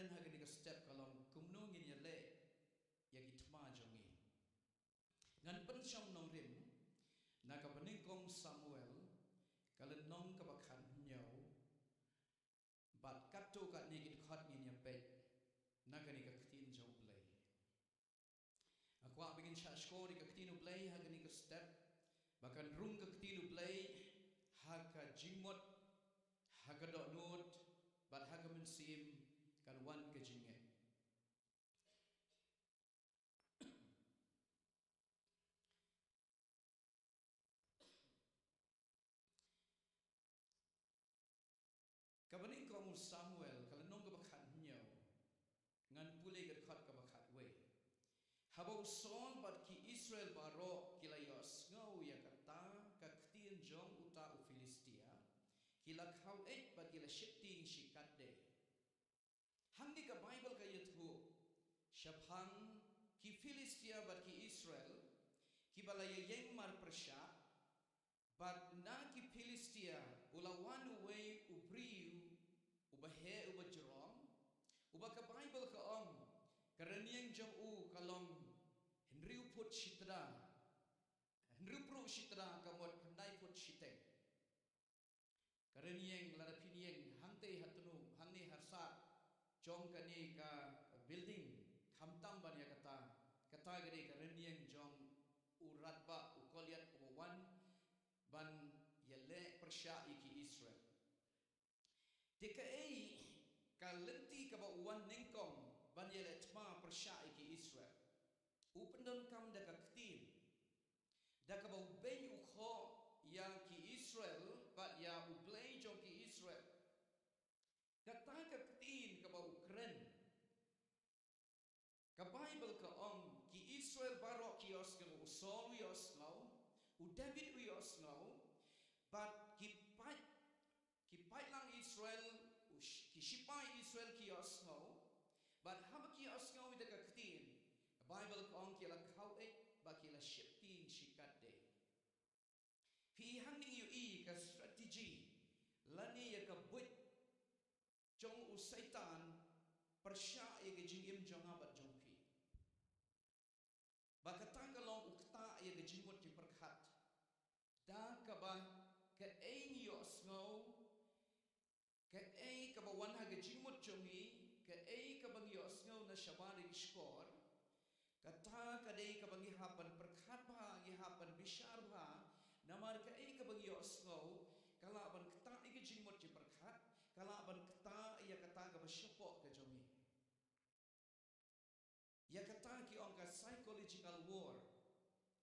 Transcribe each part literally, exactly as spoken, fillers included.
Ha kane ka step ka long kumno ngin ïaleh ïa ki thma jong ngi. Ngan pynshong nongrim na ka banyngkong Samuel, ka lynnong kaba khathynñiew, bad katto katne ki dkhot ngin ïa peit na kane ka ktien jong U Blei. Nga kwah ba ngin shah shkor ïa ka ktien U Blei ha kane ka step, ba kan rung ka ktien U Blei ha ka jingmut, ha ka dohnud, bad ha ka mynsiem, kan wan ka jingngeit. Ka banyngkong u Samuel, ka lynnong kaba khathynñiew, ngan pule ka dkhot kaba khatwei. Haba u Saul bad ki Israel baroh ki la ïohsngew ïa kata ka ktien jong uta u Philistia, ki la khaweit bad ki la sheptieng shikatdei. Hangne ka Baibl ka ïathuh shaphang ki Philistia bad ki Israel, kiba la ïaïeng marpyrshah, bad na ki Philistia u la wan uwei u briew uba heh, uba jrong, uba ka Baibl ka ong ka rynïeng jong u ka long hynriew phut shitda, hynriew phut shitda, ka mut khyndai phut shiteng. Ka rynïeng, lada phin ïeng hangtei ha tnum, hangne ha sat jong kane ka building, khamtam ban ïa kata, kata ka dei ka rynïeng jong u radbah u Goliath uba wan ban ïaleh pyrshah ïa ki Israel. Te kaei ka lynti kaba u wan nyngkong ban ïaleh thma pyrshah ïa ki Israel? U pyndonkam da ka ktien, da kaba u beiñ u khoh ïa ki Israel bad ïa U Blei jong ki Israel. Kata ka ktien kaba u kren. Ka Baibl ka ong ki Israel baroh ki ïohsngew, u Saul u ïohsngew, u David u ïohsngew, bad ki paid, ki paidlang Israel, u sh-, ki shipai Israel ki ïohsngew, bad haba ki ïohsngew ïa ka ktien, ka Baibl ka ong ki la khaweit bad ki la sheptieng shikatdei. Phi i hangne, ïohi ka strategy lane ïa ka buit jong u Soitan pyrshah ïa ka jingim jong nga bad jong phi. Ba kata ka long u ktah ïa ka jingmut jingpyrkhat. Da kaba kaei ngi ïohsngew, kaei kaba wan ha ka jingmut jong ngi, kaei kaba ngi ïohsngew na shabar ïa ki shkor, kata ka dei kaba ngi hap ban pyrkhat bha, ngi hap ban bishar bha, namar kaei kaba ngi ïohsngew ka lah ban ktah ïa ka jingmut jingpyrkhat, ka lah ban ktah ïa kata kaba shapoh ka jong ngi. Ïa kata ki ong ka psychological war,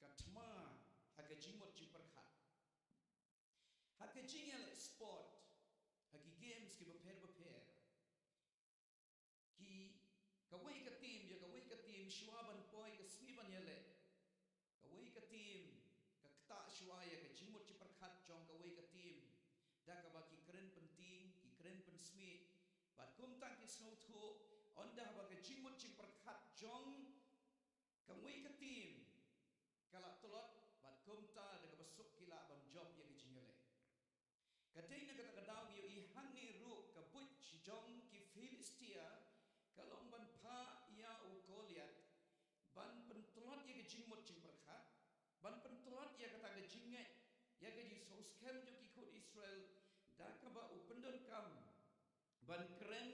ka thma ha ka jingmut jingpyrkhat. Ha ka jingïaleh sport, ha ki games kiba pher bapher, ki, kawei ka team ïa kawei ka team, shuwa ban poi ka sngi ban ïaleh, kawei ka team ka ktah shuwa ïa ka jingmut jingpyrkhat jong kawei ka team, da kaba ki kren pyntieng, ki kren pynsmit, bad kumta ki sngewthuh, ynda haba ka jingmut jingpyrkhat jong kawei ka team ka la tlot, bad kumta da kaba suk ki lah ban jop ïa ka jingïaleh. Ka dei na kata ka daw ngi ïohi hangne ruh ka buit jong ki Philistia ka long ban phah ïa u Goliath ban pyntlot ïa ka jingmut jingpyrkhat, ban pyntlot ïa kata ka jingngeit, ïa ka jingsngewskhem jong ki khun Israel, da kaba u pyndonkam ban kren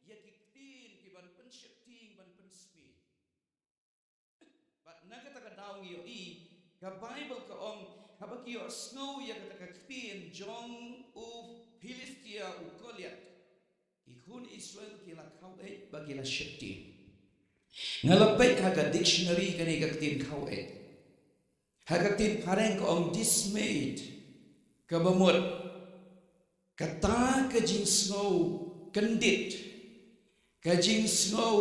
ïa ki ktien kiban pynsheptieng, ban pynsmit. Bad na kata ka daw ngi ïohi, ka Baibl ka ong, haba ki ïohsngew ïa kata ka ktien jong u Philistia u Goliath, ki khun Israel ki la khaweit bad ki la sheptieng. Nga la peit ha ka dictionary kane ka ktien khaweit. Ha ka ktien phareng ka ong dismayed, kaba mut kata ka jingsngew kyndit, ka jingsngew,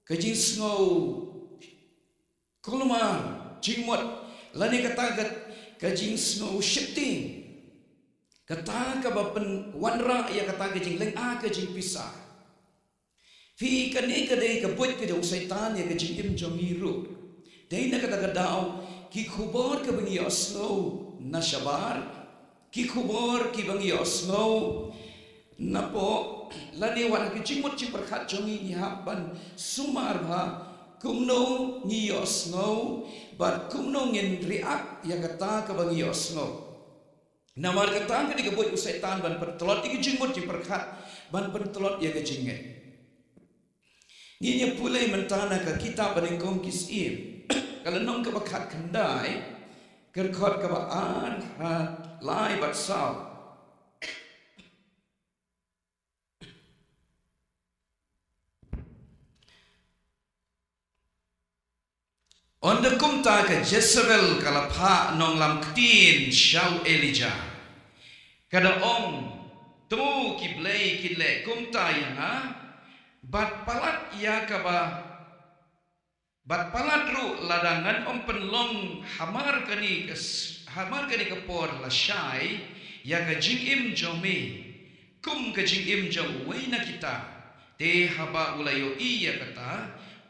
ka jingsngew kulmar jingmut, lane kata ka, ka jingsngew sheptieng, kata kaba pynwanrah ïa kata ka jinglyngngoh, ka jingpisa. Phi, kane ka dei ka buit ka jong u Soitan ïa ka jingim jong ngi ruh. Dei na kata ka daw, ki khubor kiba ngi ïohsngew na shabar, ki khubor kiba ngi ïohsngew Napoh lane wat ha ka jingmut jingpyrkhat jong ngi, ngi hap ban sumar bha kumno ngi ïohsngew bad kumno ngin react ïa kata kaba ngi ïohsngew. Namar kata ka dei ka buit u Soitan ban pyntlot ïa ka jingmut jingpyrkhat, ban pyntlot ïa ka jingngeit. Ngin ïa pule mynta na ka kitab Banyngkong Ki Syiem, ka lynnong kaba khatkhyndai, ka dkhot kaba ar, ha, lai bad saw. Ynda kumta ka Jezebel ka la phah nonglam ktien sha u Elijah, ka da ong, to ki blei kin leh kumta ïa nga, bad palat ïa kaba, bad palat ruh lada ngan ym pynlong hamar kane ka s-, hamar kane ka por lashai ïa ka jingim jong me, kum ka jingim jong uwei na kita. Te haba u la ïohi ïa kata,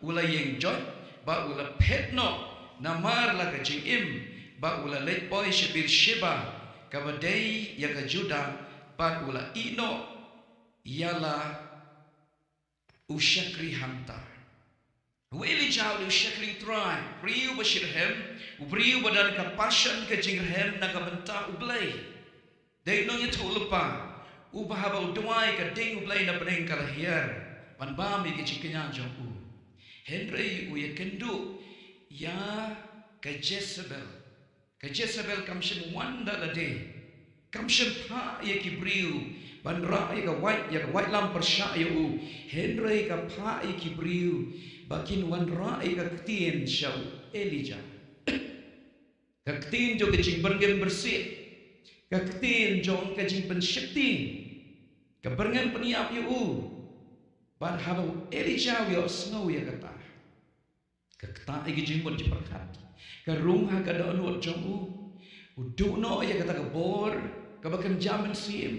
u la ïeng joit, bad u la phet noh namar la ka jingim, bad u la leit poi sha Beersheba, kaba dei ïa ka Judah, bad u la ïeh noh ïa la u shakri hangta. U Elijah u dei u shakri u Trai, briew ba shitrhem, u briew ba don ka passion, ka jingrhem na ka bynta u Blei. Dei u nongïathuhlypa, uba haba u duwai ka ding u Blei na bneng ka la hiar ban bam ïa ka jingkñia jong u. Hynrei u ïakynduh ïa ka Jezebel. Ka Jezebel kam shym wan da lade. Kam shym phah ïa ki briew ban rah ïa ka wait, ïa ka waitlam pyrshah ïa u. Hynrei ka phah ïa ki briew ba kin wan rah ïa ka ktien sha u Elijah. Ka ktien jong ka jingbyrngem byrsih. Ka ktien jong ka jingpynsheptieng. Ka byrngem pynïap ïa u. Bad haba u Elijah u ïohsngew ïa kata, ka ktah ïa ka jingmut jingpyrkhat. Ka rung ha ka dohnud jong u. U duh noh ïa kata ka bor kaba kynja mynsiem.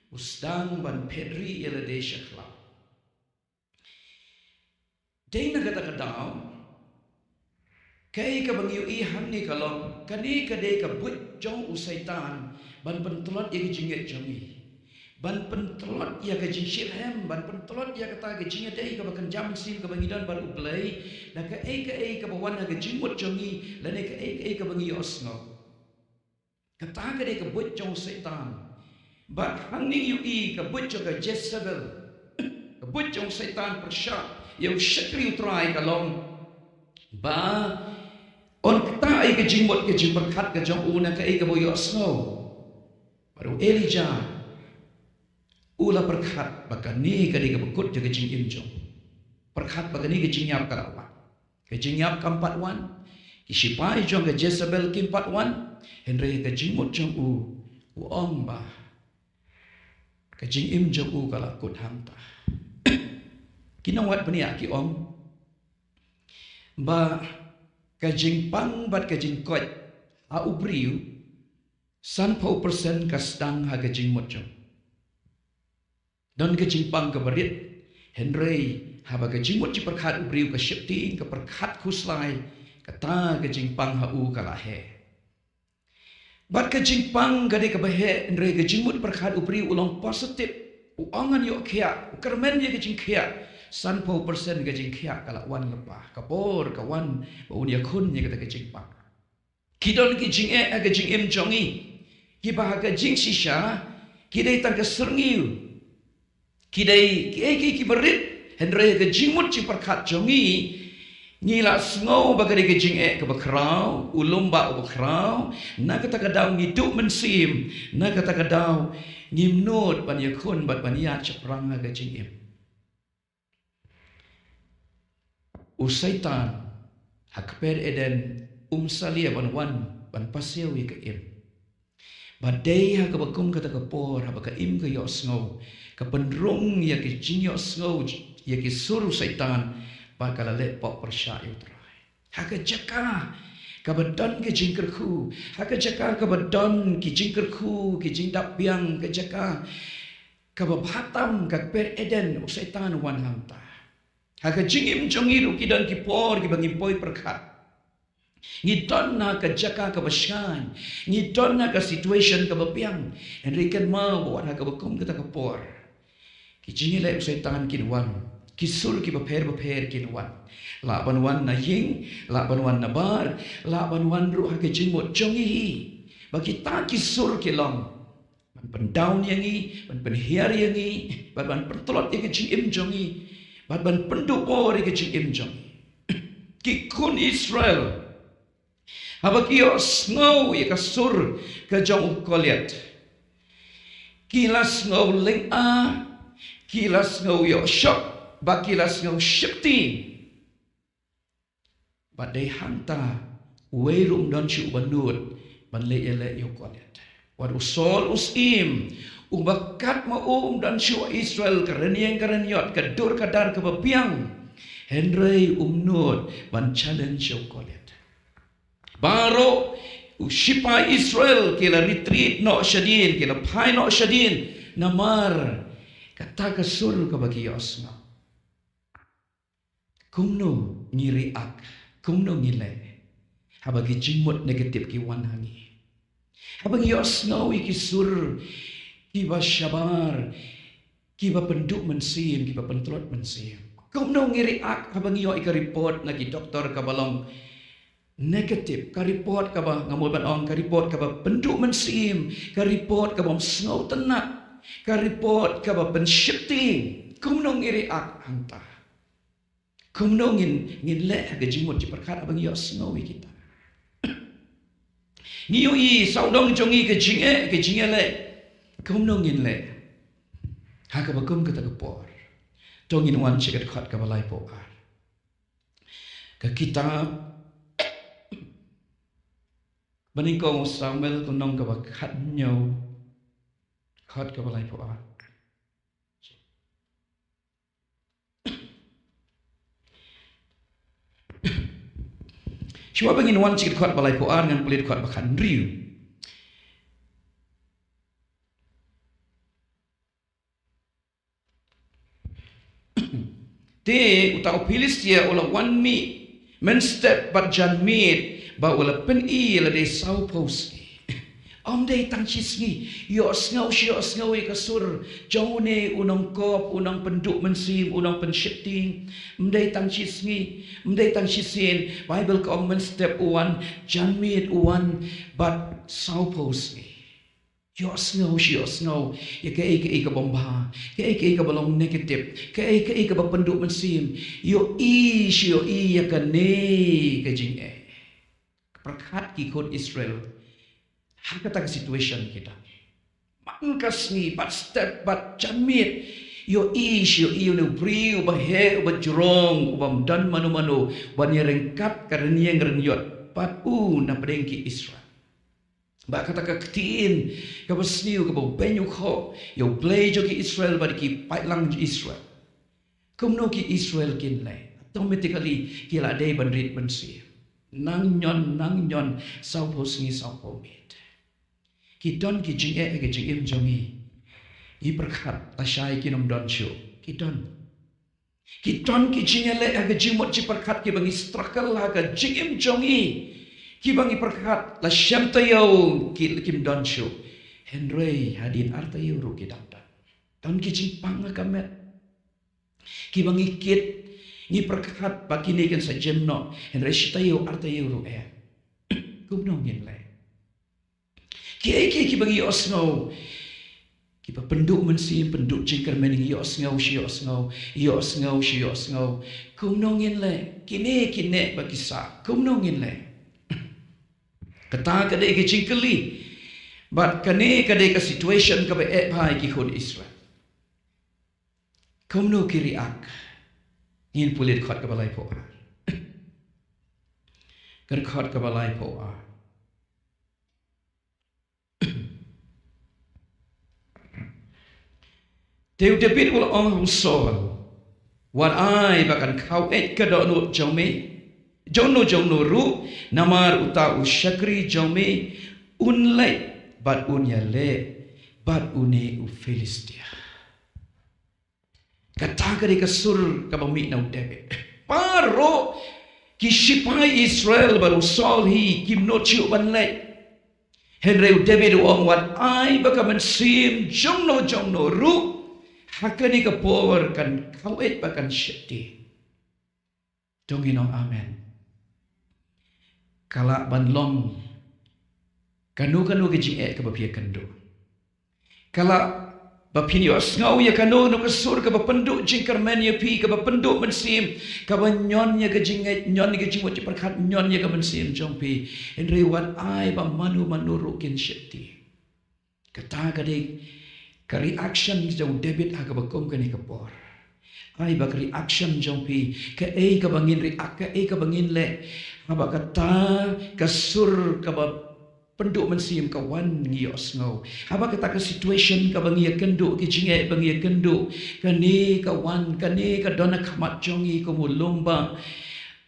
U sdang ban phet rieh ïa lade sha khlaw. Dei na kata ka daw, kaei kaba ngi ïohi hangne ka long, kane ka dei ka buit jong u Soitan ban pyntlot ïa ka jingngeit jong ngi. Ban pyntlot ïa ka jingshitrhem, ban pyntlot ïa kata ka jingïadei kaba kynja mynsiem kaba ngi don bad u Blei, na kaei kaei kaba wan ha ka jingmut jong ngi, lane kaei kaei kaba ngi ïohsngew. Kata ka dei ka buit jong u Soitan. Bad hangne ngi ïohi ka buit jong ka Jezebel. Ka buit jong u Soitan pyrshah ïa u shakri u Trai ka long ba un ktah ïa ka jingmut ka jingpyrkhat ka jong u na kaei kaba u ïohsngew. Bad u Elijah u la pyrkhat ba kane ka dei kaba kut jong ka jingim jong u. Pyrkhat ba kane ka jingïap ka la wan. Ka jingïap kam pat wan. Ki shipai jong ka Jezebel kim pat wan. Hynrei ka jingmut jong u, u ong ba ka jingim jong u ka la kut hangta. Ki nongwad bniah ki ong ba ka jingpang bad ka jingkoit ha u briew, sanphew persen ka sdang ha ka jingmut jong u. Don ka jingpang kaba rit, hynrei haba ka jingmut jingpyrkhat u briew ka sheptieng, ka pyrkhat khuslai, kata ka jingpang ha u ka la heh. Bad ka jingpang ka dei kaba heh, hynrei ka jingmut pyrkhat u briew u long positive, u ong ngan ïoh khiah, u kyrmen ïa ka jingkhiah, sanphew persen ka jingkhiah ka la wan lypa, ka bor ka wan ba un ïakhun ïa kata ka jingpang. Ki don ki jingeh ha ka jingim jong ngi, kiba ha ka jingshisha ki dei tang ka syrngiew. Ki dei kiei kiei kiba rit, hynrei ha ka jingmut jingpyrkhat jong ngi, ngi la sngew ba ka dei ka jingeh kaba khraw, u lum bah uba khraw. Na kata ka daw ngi duh mynsiem, na kata ka daw ngim nud ban ïakhun bad ban ïaid shaphrang ha ka jingim. U Soitan ha kper Eden um salia ban wan ban pasiaw ïa ka im. Bad dei ha kaba kum kata ka por, haba ka im ka ïohsngew, ka pynrung ïa ka jingïohsngew ïa ki sur u Soitan, bad ka la leh pop pyrshah ïa u Trai. Ha ka jaka kaba don ka jingkyrkhu, ha ka jaka kaba don ki jingkyrkhu, ki jingdap biang, ka jaka kaba bha tam, ka kper Eden, u Soitan u wan hangta. Ha ka jingim jong ngi ruh ki don ki por kiba ngim poi pyrkhat. Ngi don ha ka jaka kaba shngaiñ, ngi don ha ka situation kaba biang. Hynrei kynmaw ba wat ha kaba kum kata ka por, ki jingïaleh u Soitan kin wan, ki sur kiba pher bapher kin wan. Lah ban wan na ïing, lah ban wan na bar, lah ban wan ruh ha ka jingmut jong ngi hi. Ba kita ki sur ki long ban pyndown ïa ngi, ban pynhiar ïa ngi, bad ban pyntlot ïa ka jingim jong ngi, bad ban pynduh bor ïa ka jingim jong ngi. Ki khun Israel, haba ki ïohsngew ïa ka sur ka jong u Goliath, ki la sngew lynga, ki la sngew ïohshoh, bad ki la sngew sheptieng. Bad dei hangta uwei ruh um don shuh uba nud ban leh ïaleh ïa u Goliath. Wat u Saul u syiem, uba katba um don shuh ha Israel, ka rynïeng ka rynïot, ka dur ka dar kaba biang, hynrei um nud ban challenge ïa u Goliath. Baroh u shipai Israel ki la retreat noh shadien, ki la phai noh shadien, namar kata ka sur kaba ki ïohsngew. Kumno ngi react, kumno ngi leh haba ki jingmut negative ki wan ha ngi? Haba ngi ïohsngew ïa ki sur kiba shabar, kiba pynduh mynsiem, kiba pyntlot mynsiem, kumno ngi react haba ngi ïoh ïa ka report na ki doktor kaba long negative, ka report kaba, nga mut ban ong, ka report kaba pynduh mynsiem, ka report kaba ym sngewtynnat, ka report kaba pynsheptieng? Kumno ngi react hangta? Kumno ngin, ngin leh ha ka jingmut jingpyrkhat haba ngi ïohsngew ïa kita? Ngi ïohi sawdong jong ngi ka jingeh, ka jingïaleh. Kumno ngin leh ha kaba kum kata ka por? To ngin wan sha ka dkhot kaba laiphew ar. Ka kitab Banyngkong u Samuel, ka lynnong kaba khathynñiew, dkhot kaba laiphew ar. Shuwa ba ngin wan sha ka dkhot ba laiphew ar, ngan pule dkhot ba khathynriew. Te uta u Philistia u la wan mih mynstep bad janmiet, ba u la pyni ïa lade sawphew sngi. Ym dei tang shi sngi, ïohsngew shi ïohsngew ïa ka sur jong une u nongkop, u nongpynduh mynsiem, u nongpynsheptieng. Ym dei tang shi sngi, ym dei tang shisien, Baibl ka ong mynstep u wan, janmiet u wan, bad sawphew sngi. Ïohsngew shi ïohsngew ïa kaei kaei ka bym bha, kaei kaei kaba long negative, kaei kaei kaba pynduh mynsiem. Ïohi shi ïohi ïa kane ka jingeh. Pyrkhat ki khun Israel ha kata ka situation kita. Man ka sngi bad step bad janmiet, ïohi shi ïohi ïa une u briew uba heh, uba jrong, uba ym don mano mano ban ïaryngkat ka rynïeng rynïot bad u na pdeng ki Israel. Ba kata ka ktien kaba sniew kaba beiñ u khoh ïa U Blei jong ki Israel bad ki paidlang Israel. Kumno ki Israel kin leh? Automatically ki la dei ban rit mynsiem. Nang ñion, nang ñion, sawphew sngi sawphew miet. Ki don ki jingeh ha ka jingim jong ngi. Ngi pyrkhat lashai kin ym don shuh. Ki don. Ki don ki jingïaleh ha ka jingmut jingpyrkhat kiba ngi struggle ha ka jingim jong ngi, kiba ngi pyrkhat la shem taïew ki, kim don shuh. Hynrei hadien ar taïew ruh ki dang don. Don ki jingpang ha ka met kiba ngi kit, ngi pyrkhat ba kine kin sa jem noh, hynrei shi taïew ar taïew ruh eh. Kumno ngin leh? Kiei kiei kiba ngi ïohsngew kiba pynduh mynsiem, pynduh jingkyrmen, ngi ïohsngew shi ïohsngew, ïohsngew shi ïohsngew. Kumno ngin leh? Kine kine ba ki sah, kumno ngin leh? Kata ka dei ka jingkylli. Bad kane ka dei ka situation kaba eh bha ïa ki khun Israel. Kumno ki react? Ngin pule dkhot kaba laiphew ar. Ka dkhot kaba laiphew ar. Te u David u la ong ha u Saul, wat ai ba kan khaw eit ka dohnud jong me, jong no jong no ruh, namar uta u shakri jong me un leit bad un ïaleh bad une u Philistia. Kata ka dei ka sur kaba mih na u David. Baroh Ki shipai Israel bad u Saul hi kim nud shuh ban leit. Hynrei u David u ong, wat ai ba ka mynsiem jongno jongno ruh ha kane ka por kan kaweit ba kan sheptieng. To ngin ong amen. Ka lah ban long kano kano ka jingeh kaba phi ïakynduh. Ka lah ba phin ïohsngew ïa kano kano ka sur kaba pynduh jingkyrmen ïa phi, kaba pynduh mynsiem, kaba ñion ïa ka jingngeit, ñion ïa ka jingmut jingpyrkhat, ñion ïa ka mynsiem jong phi. Hynrei wat ai ba mano mano ruh kin sheptieng. Kata ka dei ka reaction jong u David ha kaba kum kane ka por. Ai ba ka reaction jong phi, kaei kaba ngin react, kaei kaba ngin leh haba kata ka sur kaba pynduh mynsiem ka wan, ngi ïohsngew. Haba kata ka situation kaba ngi ïakynduh, ki jingeh ba ngi ïakynduh, kane ka wan, kane ka don ha khmat jong ngi kum u lum ba,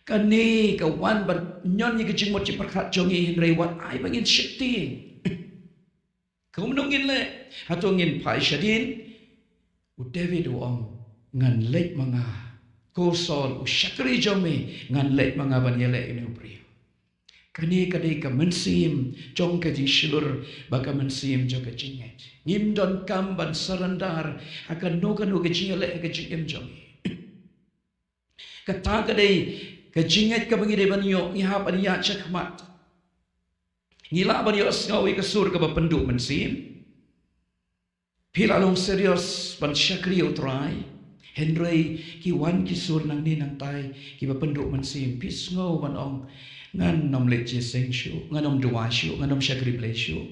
kane ka wan ban ñion ïa ka jingmut jingpyrkhat jong ngi, hynrei wat ai ba ngin sheptieng. Kumno ngin leh? Hato ngin phai shadien? U David u ong, ngan leit ma nga. Ko Saul, u shakri jong me, ngan leit ma nga ban ïaleh ïa une u briew. Kane ka dei ka mynsiem jong ka jingshlur bad ka mynsiem jong ka jingngeit. Ngim donkam ban surrender ha kano kano ka jingïaleh ha ka jingim jong ngi. Kata ka dei ka jingngeit kaba ngi dei ban ïoh, ngi hap ban ïaid shakhmat. Ngi lah ban ïohsngew ïa ka sur kaba pynduh mynsiem. Phi lah long serious ban shakri ïa u Trai. Hynrei ki wan ki sur nangne nangtai kiba pynduh mynsiem. Phi sngew ban ong, ngan ym leit jingïaseng shuh, ngan ym duwai shuh, ngan ym shakri Blei shuh.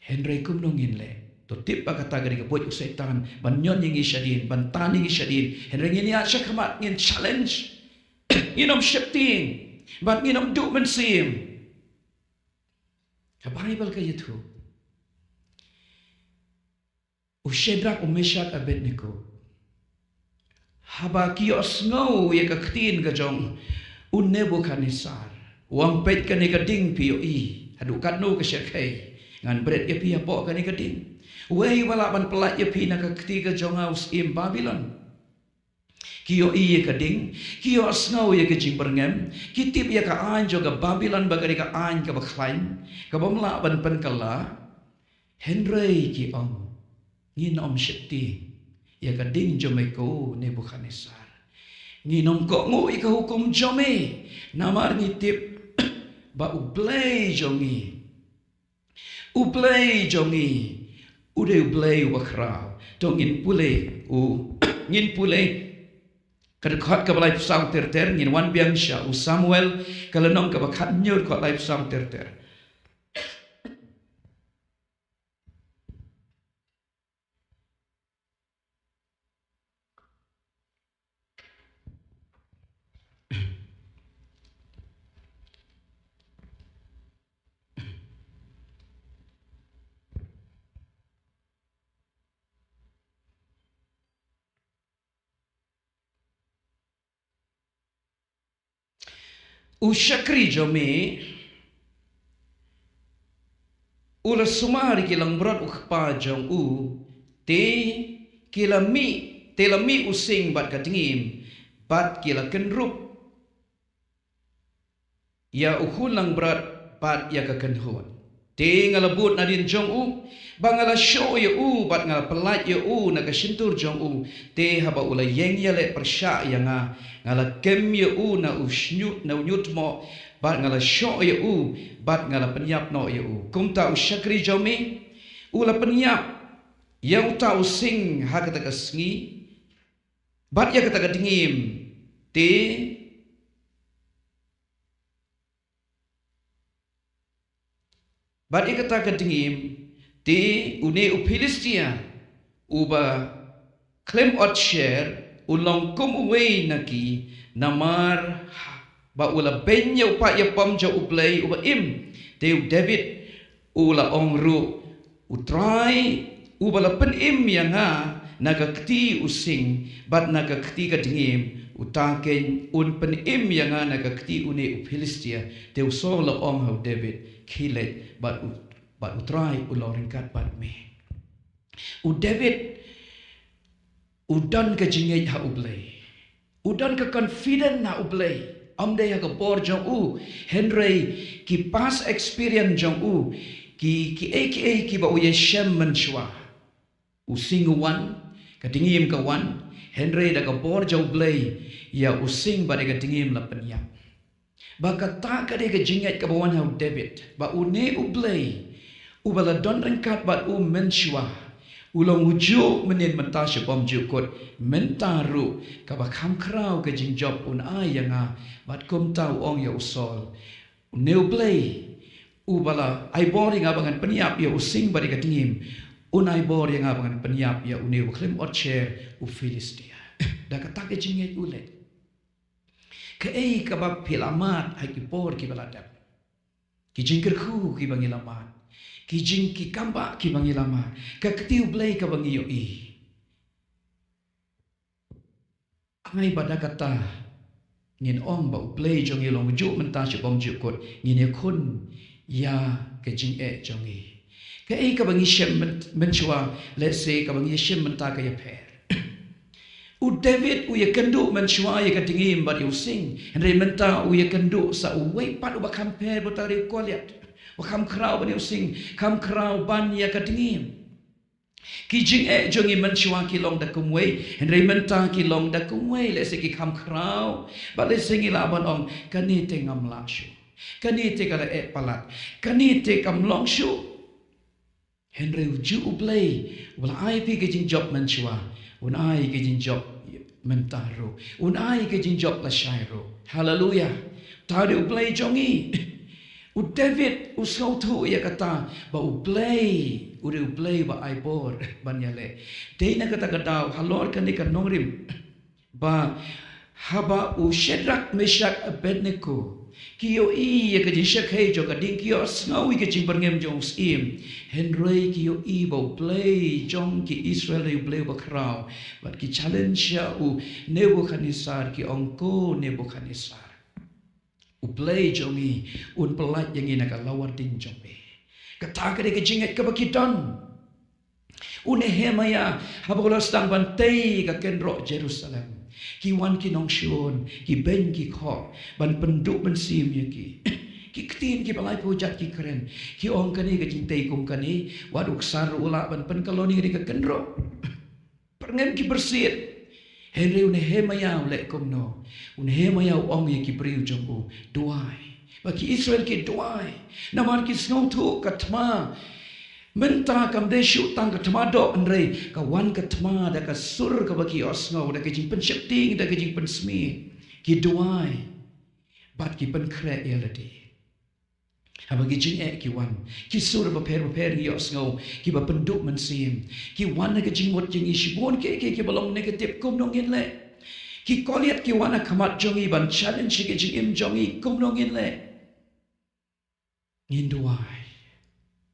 Hynrei kumno ngin leh? To tip ba kata ka dei ka buit u Soitan ban ñion ïa ngi shadien, ban tan ïa ngi shadien. Hynrei ngin ïaid shakhmat, ngin challenge, ngin ym sheptieng bad ngin ym duh mynsiem. Ka Baibl ka ïathuh, u Shadrak, u Meshak, Abednego, haba ki ïohsngew ïa ka ktien ka jong u Nebukhadnessar, u ong, peit kane ka ding, phi ïohi haduh katno ka shyrkhei? Ngan bret ïa phi hapoh kane ka ding. Uei uba lah ban pyllait ïa phi na ka kti ka jong nga, u syiem Babilon? Ki ïohi ïa ka ding, ki ïohsngew ïa ka jingbyrngem, ki tip ïa ka aiñ jong ka Babilon ba ka dei ka aiñ kaba khlaiñ, kaba ym lah ban pynkylla. Hynrei ki ong, ngin ym sheptieng ïa ka ding jong me, ko Nebukhadnessar. Ngin ym kohnguh ïa ka hukum jong me, namar ngi tip ba U Blei jong ngi, U Blei jong ngi u dei U Blei uba khraw. To ngin pule u, ngin pule ka dkhot kaba laiphew saw ter ter, ngin wan biang sha u Samuel ka lynnong kaba khathynñiew, dkhot laiphew saw ter ter. U shakri jong me u la sumar ïa ki langbrot u kpa jong u, te ki la mih, te la mih u sing bad ka dngiem, bad ki la kynrup ïa u khun langbrot bad ïa ka kynhun. Te nga la bud nadien jong u, ba nga la shoh ïa u bad nga la pyllait ïa u na ka shyntur jong u. Te haba u la ïeng ïaleh pyrshah ïa nga, nga la kem ïa u na u shñiuh, na u ñiuhtmoh, bad nga la shoh ïa u bad nga la pynïap noh ïa u. Kumta u shakri jong me u la pynïap ïa uta u sing ha kata ka sngi bad ïa kata ka dngiem. Te bad ïa kata ka dngiem, te une u Philistia uba khlem ot sher u long kum uwei na ki, namar ba u la beiñ ïa u paid ïapom jong U Blei uba im. Te u David u la ong ruh, U Trai uba la pynim ïa nga na ka kti u sing bad na ka kti ka dngiem, uta keiñ un pynim ïa nga na ka kti une u Philistia. Te u Saul u la ong ha u David, khie leit bad u, bad U Trai u long ryngkat bad me. U David u don ka jingngeit ha U Blei. U don ka confidence ha U Blei. Ym dei ha ka bor jong u, hynrei ki past experience jong u, ki, kiei kiei kiba u ïashem mynshuwa. U sing u wan, ka dngiem ka wan, hynrei da ka bor jong U Blei, ïa u sing bad ïa ka dngiem la pynïap. Ba kata ka dei ka jingngeit kaba wan ha u David, ba une U Blei uba la don ryngkat bad u mynshuwa, u long ujuh mynnin mynta sha bymjukut, mynta ruh kaba kham khraw ka jingjop un ai ïa nga, bad kumta u ong ïa u Saul, une U Blei uba la ai bor ïa nga ba ngan pynïap ïa u sing bad ïa ka dngiem, un ai bor ïa nga ba ngan pynïap ïa une uba khlem ot sher, u Philistia. Da kata ka jingngeit u leh. Kaei kaba phi la mad ha ki por kiba la dep? Ki jingkyrkhu kiba ngi la mad, ki jing, ki kambah kiba ngi la mad, ka kti U Blei kaba ngi ïohi. Ai ba da kata ngin ong ba U Blei jong ngi long ujuh mynta sha bymjukut, ngin ïakhun ïa ka jingeh jong ngi. Kaei kaba ngi shem myn-, mynshuwa, let's say, kaba ngi shem mynta ka ïapher. U David u ïakynduh mynshuwa ïa ka dngiem bad ïa u sing, hynrei mynta u ïakynduh sa uwei pat uba kham pher, uba tang dei u Goliath, uba kham khraw ban ïa u sing, kham khraw ban ïa ka dngiem. Ki jingeh jong ngi mynshuwa ki long da kumwei, hynrei mynta ki long da kumwei, let's say ki kham khraw. Bad let's say ngi lah ban ong, kane te ngam lah shuh, kane te ka la eh palat, kane te kam long shuh. Hynrei ujuh U Blei uba la ai phi ka jingjop mynshuwa, un ai ka jingjop mynta ruh, un ai ka jingjop lashai ruh. Haleluia. Uta u dei U Blei jong ngi. U David u sngewthuh ïa kata ba U Blei u dei U Blei ba ai bor ban ïaleh. Dei na kata ka daw halor kane ka nongrim ba haba u Shadrach, Meshach, Abednego ki ïohi ïa ka jingshakei jong ka ding, ki ïohsngew ïa ka jingbyrngem jong u syiem, hynrei ki ïohi ba U Blei jong ki Israel u dei U Blei uba khraw. Bad ki challenge ïa u Nebukhadnessar, ki ong, ko Nebukhadnessar, U Blei jong ngi un pyllait ïa ngi na ka lawar ding jong me. Kata ka dei ka jingngeit kaba ki don. U Nehemiah, haba u la sdang ban tei ka kynroh Jerusalem, ki wan ki nongshun, ki beiñ ki khoh ban pynduh mynsiem ïa ki. Ki ktien kiba laiphew jait, ki kren, ki ong, kane ka jingtei kum kane, wat u ksar u lah ban pynkalon ïa ka kynroh. Pyrngem ki byrsiet. Hynrei u Nehemiah u leh kumno? U Nehemiah u ong ïa ki briew jong u, duwai. Ba ki Israel ki duwai. Namar ki sngewthuh ka thma mynta kam dei shuh tang ka thma doh, hynrei ka wan ka thma da ka sur kaba ki ïohsngew, da ka jingpynsheptieng, da ka jingpynsmit. Ki duwai. Bad ki pynkhreh ïa lade. Haba ki jingeh ki wan, ki sur bapher bapher ngi ïohsngew, kiba pynduh mynsiem, ki wan ha ka jingmut jong ngi shibun kiei kiei kiba long negative, kumno ngin leh? Ki Goliath ki wan ha khmat jong ngi ban challenge ïa ka jingim jong ngi, kumno ngin leh? Ngin duwai.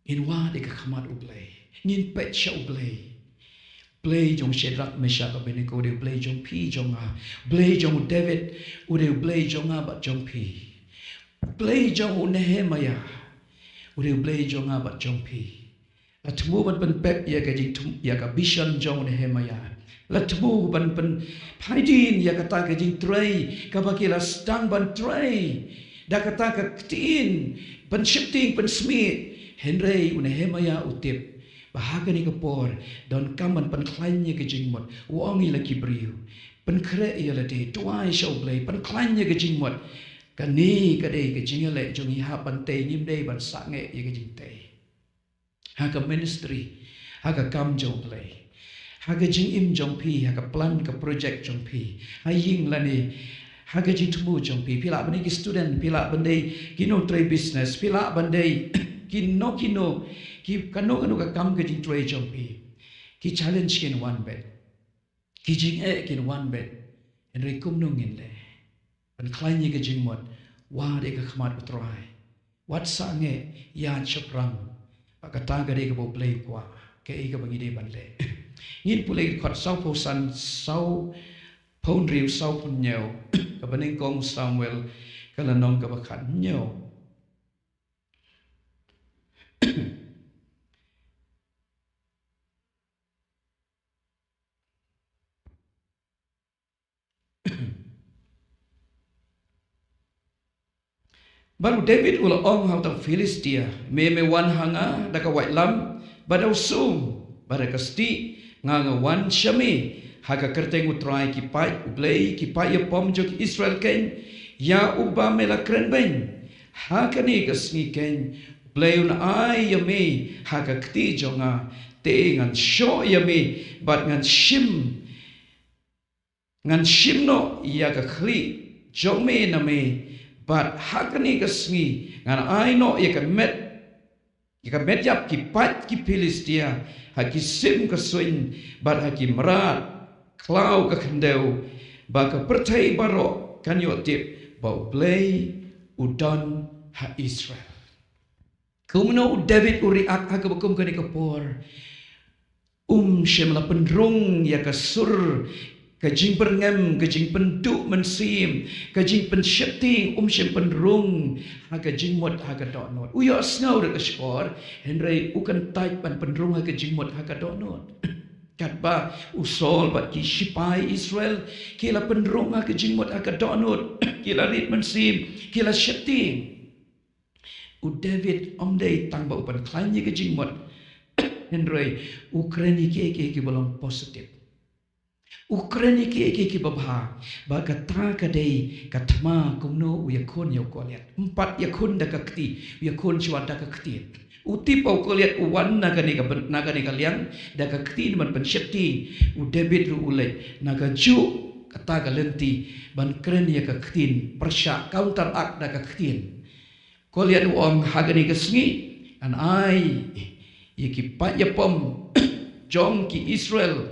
Ngin wad ïa ka khmat U Blei. Ngin peit sha U Blei. Blei jong Shadrach, Meshach, Abednego u dei U Blei jong phi jong nga. Blei jong u David u dei U Blei jong nga bad jong phi. Blei jong u Nehemiah u dei U Blei jong nga bad jong phi. La thmu ban pynpep ïa ka jingthmu, ïa ka vision jong u Nehemiah. La thmu ban pynphai dien ïa kata ka jingtrei kaba ki la sdang ban trei da kata ka ktien, ban sheptieng, ban smiej. Hynrei u Nehemiah u tip ba ha kane ka por donkam ban pynkhlaiñ ïa ka jingmut. U ong ïa la ki briew, pynkhreh ïa lade, duwai sha U Blei, pynkhlaiñ ïa ka jingmut. Kane ka dei ka jingïaleh jong ngi, hap ban tei, ngim dei ban sangeh ïa ka jingtei. Ha ka ministry, ha ka kam jong U Blei, ha ka jingim jong phi, ha ka plan, ka project jong phi, ha ïing lane ha ka jingthmu jong phi. Phi lah ban dei ki student, phi lah ban dei kino trei business, phi lah ban dei kino kino, ki kano kano ka kam ka jingtrei jong phi. Ki challenge kin wan beit, ki jingeh kin wan beit. Hynrei kumno ngin leh? Pynkhlaiñ ïa ka jingmut, wad ïa ka khmat U Trai. Wat sangeh, ïaid shaphrang. Ba kata ka dei kaba U Blei u kwah, kaei kaba ngi dei ban leh. Ngin pule ki dkhot sawphew san, sawphew hynriew, sawphew hynñiew. Kaba nyngkong Samuel, ka lynnong kaba khathynñiew. Bad u David u la ong ha uta u Philistia, me me wan ha nga da ka waitlam bad da u sum bad da ka stieh, nga nga wan sha me ha ka kyrteng U Trai ki paid, U Blei ki paid ïapom jong ki Israel keiñ, ïa uba me la kren beiñ. Ha kane ka sngi keiñ U Blei un ai ïa me ha ka kti jong nga, te ngan shoh ïa me bad ngan shim ngan shim noh ïa ka khlieh jong me na me, bad ha kane ka sngi ngan ai noh ïa ka met ïa ka met ïap ki paid ki Philistia ha ki sim ka suiñ bad ha ki mrad khlaw ka khyndew, ba ka pyrthei baroh kan ïoh tip ba U Blei u don ha Israel. Kumno u David u react ha kaba kum kane ka por? Um shym la pynrung ïa ka sur, ka jingpyrngem, ka jingpynduh mynsiem, ka jingpynsheptieng, um shym pynrung ha ka jingmut ha ka dohnud. U ïohsngew da ka shkor, hynrei u kyntait ban pynrung ha ka jingmut ha ka dohnud. Katba u Saul bad ki shipai Israel ki la pynrung ha ka jingmut ha ka dohnud, ki la rit mynsiem, ki la sheptieng. U David um dei tang ba u pynkhlaiñ ïa ka jingmut, hynrei u kren ïa kiei kiei kiba long positive. U kren ïa kiei kiei kiba bha, ba kata ka dei ka thma kumno u ïakhun ïa u Goliath. Ym pat ïakhun da ka kti, u ïakhun shuwa da ka ktien. U tip ba u Goliath u wan na kane ka byn-, na kane ka liang da ka ktien ban pynsheptieng. U David ruh u leit na kajuh kata ka lynti ban kren ïa ka ktien, pyrshah, counteract da ka ktien. Goliath u ong, ha kane ka sngi ngan ai ïa ki paid ïapom jong ki Israel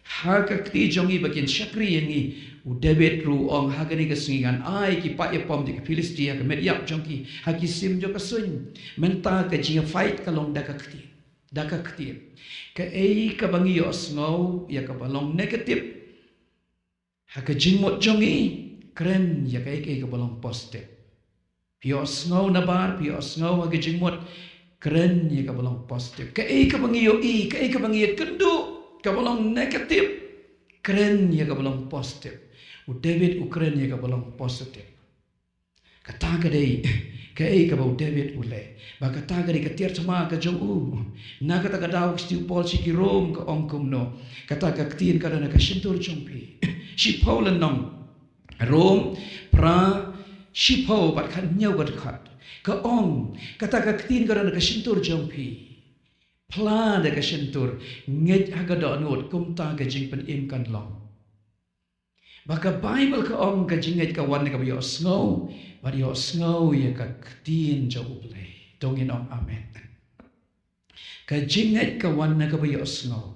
ha ka kti jong ngi ba kin shakri ïa ngi. U David ruh u ong, ha kane ka sngi ngan ai ki paid ïapom jong ki Philistia ha ka met ïap jong ki ha ki sim jong ka suiñ. Mynta ka jingïa fight ka long da ka ktien, da ka ktien. Kaei kaba ngi ïohsngew ïa kaba long negative ha ka jingmut jong ngi, kren ïa kaei kaei kaba long positive. Phi ïohsngew nabar, phi ïohsngew ha ka jingmut, kren ïa kaba long positive. Kaei kaba ngi ïohi, kaei kaba ngi ïakynduh kaba long negative, kren ïa kaba long positive. U David u kren ïa kaba long positive. Kata ka dei kaei kaba u David u leh. Ba kata ka dei ka tiar thma ka jong u. Na kata ka daw ka shithi u Paul sha ki Rom ka ong kumno? Kata ka ktien ka don ha ka shyntur jong phi. Shiphew lynnong. Rom phra, shiphew bad khathynñiew ka dkhot. Ka ong, kata ka ktien ka don ha ka shyntur jong phi. Phla da ka shyntur, ngeit ha ka dohnud, kumta ka jingpynim kan long. Ba ka Baibl ka ong, ka jingngeit ka wan na kaba ïohsngew, bad ïohsngew ïa ka ktien jong U Blei. To ngin ong amen. Ka jingngeit ka wan na kaba ïohsngew.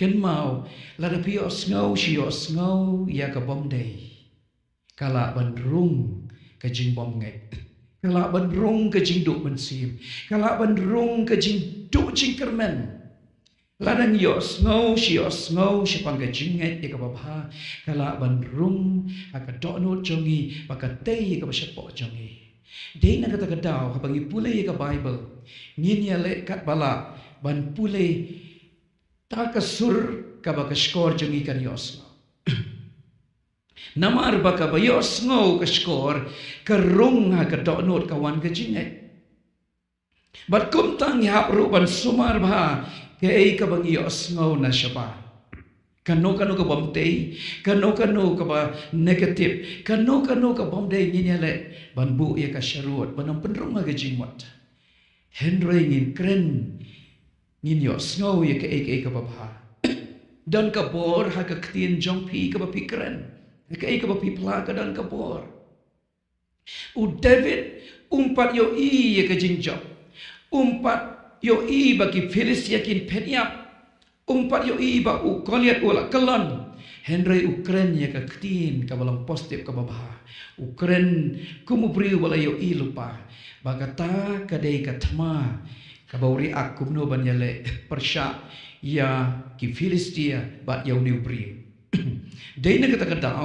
Kynmaw, lada phi ïohsngew shi ïohsngew ïa ka bym dei, ka lah ban rung ka jingbymngeit. Ka lah ban rung ka jingduh mynsiem. Ka lah ban rung ka jingduh jingkyrmen. Lada ngi ïohsngew shi ïohsngew shaphang ka jingngeit ïa kaba bha, ka lah ban rung ha ka dohnud jong ngi, bad ka tei ïa kaba shapoh jong ngi. Dei na kata ka daw, haba ngi pule ïa ka Baibl, ngin ïaleh katba lah ban pule da ka sur kaba ka shkor jong ngi kan ïohsngew. Namar ba kaba ïohsngew ka shkor, ka rung ha ka dohnud, ka wan ka jingngeit. Bad kumta ngi hap ruh ban sumar bha kaei kaba ngi ïohsngew na shabar. Kano kano ka bym tei, kano kano kaba negative, kano kano ka bym dei, ngin ïaleh ban buh ïa ka sharud, ban ym pynrung ha ka jingmut. Hynrei ngin kren, ngin ïohsngew ïa kaei kaei kaba bha. Don ka bor ha ka ktien jong phi kaba phi kren. Ha kaei kaba phi phla ka don ka bor. U David um pat ïohi ïa ka jingjop. Um pat ïohi ba ki Philistia kin phet ïap. Um pat ïohi ba u Goliath u la kyllon. Hynrei u kren ïa ka ktien kaba long positive, kaba bha. U kren kum u briew ba la ïohi lypa. Ba kata ka dei ka thma kaba u react kumno ban ïaleh pyrshah ïa ki Philistia bad ïa une u briew. Dei na kata ka daw,